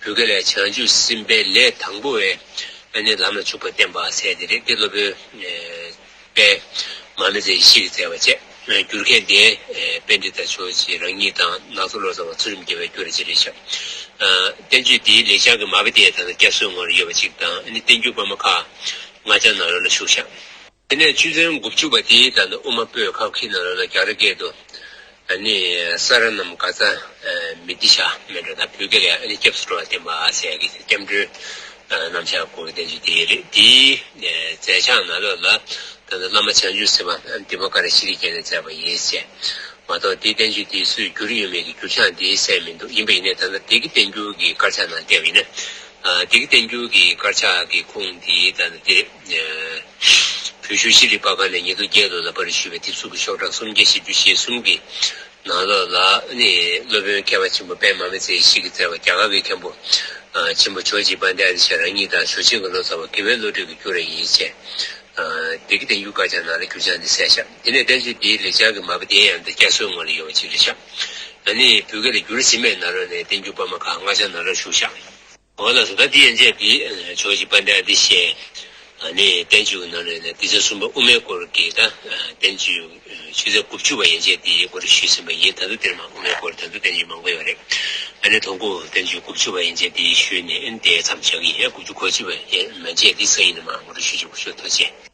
བོད་སྐད་ལ་བྱང་ཆུབ་སེམས་དཔའི་ལས་དང་པོ་བའི་ཨ་ནི་ལམ་ལ་འཇུག་པ་བསྟན་པ་ཟེར་དེ་རེད། དེ་སློབ་དཔོན་པད་མ་མ་ཚེ་ཡེ་ཤེས་ཀྱིས་མཛད་པ་བྱས། བསྒྱུར་མཁན་དེ་པཎྜི་ཏ་ཇོ་བོ་རྗེ་རང་ཉིད་དང་ནག་ཚོ་ལོ་ཙཱ་བ་ཚུལ་ཁྲིམས་རྒྱལ་བས་བསྒྱུར་བ་ཅིག་རེད་ཤག་བསྟན་བཅོས་འདིའི་ལེགས་སྦྱར་གྱི་མར་པ་དེ་ད་ལྟ་བསྐྱར་གསོའི་ངོ་ལ་ཡོད་པ་ཅིག་དང་། ཨ་ནི་བསྟན་འགྱུར་པར་མ་ཁག་ལྔ་ཆ་ནང་ལོགས་ལ་བཞུགས་ཤག་དེ་ནས་ཆོས་ཚན་དགུ་བཅུ་པ་དེ་ད་ལྟ་དབུ་མ་པོད་ཁ་དཀྱིལ་ནང་ལོགས་ལ་རྒྱ་གར་སྐད་དུ། ཨ་ནི་ས་ར་ནམ་ག་ཙ་མི་ཏི་ཤ་སྨན་རོ། ད་བོད་སྐད་ལ་ཨ་ནི་སྐྱབས་སུ་འགྲོ་བ་བསྟན་པ་ཟེར་ཡ་གི་སྐྱབས་འགྲོའི་རྣམ་གཞག་སྐོར་གྱི་བསྟན་བཅོས་དེ་རེད། དེའི་མཛད་བྱང་ནང་ལོགས་ལ་ད་ལྟ་བླ་མ་བྱང་ཆུབ་སེམས་དཔའ་དྷི་མ་ཀ་ར་ཤྲཱི་ཀ་ནས་མཛད་པ་ཡིན་ཟེར་མ་གཏོགས། དེའི་བསྟན་བཅོས་དེ་སུས་བསྒྱུར་ཡོད་མེད་ཀྱི་བསྒྱུར་བྱང་དེ་གསལ་མི་འདུག་ཡིན་པ་ཡིན་ནའི་ད་ལྟ་བདེ་སྐྱིད་བསྟན་འགྱུར་གྱི་དཀར་ཆག་ནང་བལྟས་པ་ཡིན་ན། ཨ་བདེ་སྐྱིད་བསྟན་འགྱུར་གྱི་དཀར་ཆག་གི་ཁུངས་དེ་ད་ལྟ་དེ། བོད་གཞུང་ཤྲཱི་པཱ་ཀ་ནས་ཉིས་སྟོང་བརྒྱད་ལོ་ལ་པར་ཞུས་པའི་དེབ་གཟུགས་ཀྱི་ཤོག་གྲངས་སུམ་བརྒྱ་བཞི་བཅུ་ཞེ་གསུམ་གྱི་ནང་ལོགས་ལ་ནི་སློབ་དཔོན་མཁས་པ་ཆེན་པོ་པད་མ་མ་ཚེ་ཡེ་ཤེས་ཀྱིས་མཛད་པ། རྒྱ་གར་གྱི་མཁན་པོ་ཆེན་པོ་ཇོ་བོ་རྗེ་དཔལ་ལྡན་ཨ་ཏི་ཤ་རང་ཉིད་དང་ཇོ་བོ་རྗེ་གི་ལོ་ཙཱ་བ་དགེ་བའི་བློ་གྲོས་ཀྱིས་བསྒྱུར་བ་ཡིན་ཞེས། བདེ་སྐྱིད་བསྟན་འགྱུར་དཀར་ཆག་ནང་ལ་བསྒྱུར་བྱང་འདི་གསལ་བཞག་དེ་ནས་བསྟན་བཅོས་འདིའི་ལེགས་སྦྱར་གྱི་མར་པ་དེ་ཡང་འདི་བསྐྱར་གསོའི་ངོ་ལ་ཡོད་པ་ཅིག་རེད་ཤག་ཨ་ནི་བོད་སྐད་ལ་བསྒྱུར་ཟིན་པའི་ནང་ལོགས་ནས་བསྟན་འགྱུར་པར་མ་ཁག་ལྔ་ཆ་ནང་ལ་བཞུགས་ཤག་འོ་ལགས་སོ། ད་འདི་ཡན་ཆད་འདི་ཇོ་བོ་རྗེ་དཔལ་ལྡན་ཨ་ཏི་ཤའི་ཨ་ནི་བསྟན་བཅོས་ཀྱི་ནང་ནས་ནི་སྡེ་ཚན་གསུམ་པ་དབུ་མའི་སྐོར་གྱི་ད་བསྟན་བཅོས་ཆོས་ཚན་དགུ་བཅུ་པ་ཡན་ཆད་འདི་ངོ་སྤྲོད་ཞུས་ཟིན་པ་ཡིན། ད་དུང་འདིར་མ་དབུ་མའི་སྐོར་ད་དུང་བསྟན་བཅོས་མང་པོ་ཡོད་རེད། ཨ་ནི་དང་པོ་བསྟན་བཅོས་དགུ་བཅུ་པ་ཡན་ཆད་འདི་ཞུས་ནས་ཨ་ནི་དེ་མཚམས་བཞག་གི་ཡིན། དགུ་བཅུ་གོ་གཅིག་པ་ཡན་མན་ཆད་འདི་ས་ཡིན་ན་མ་ངོ་སྤྲོད་ཞུ་ཅིག་དགུ་བཅུ་ཐོག་ཆེ།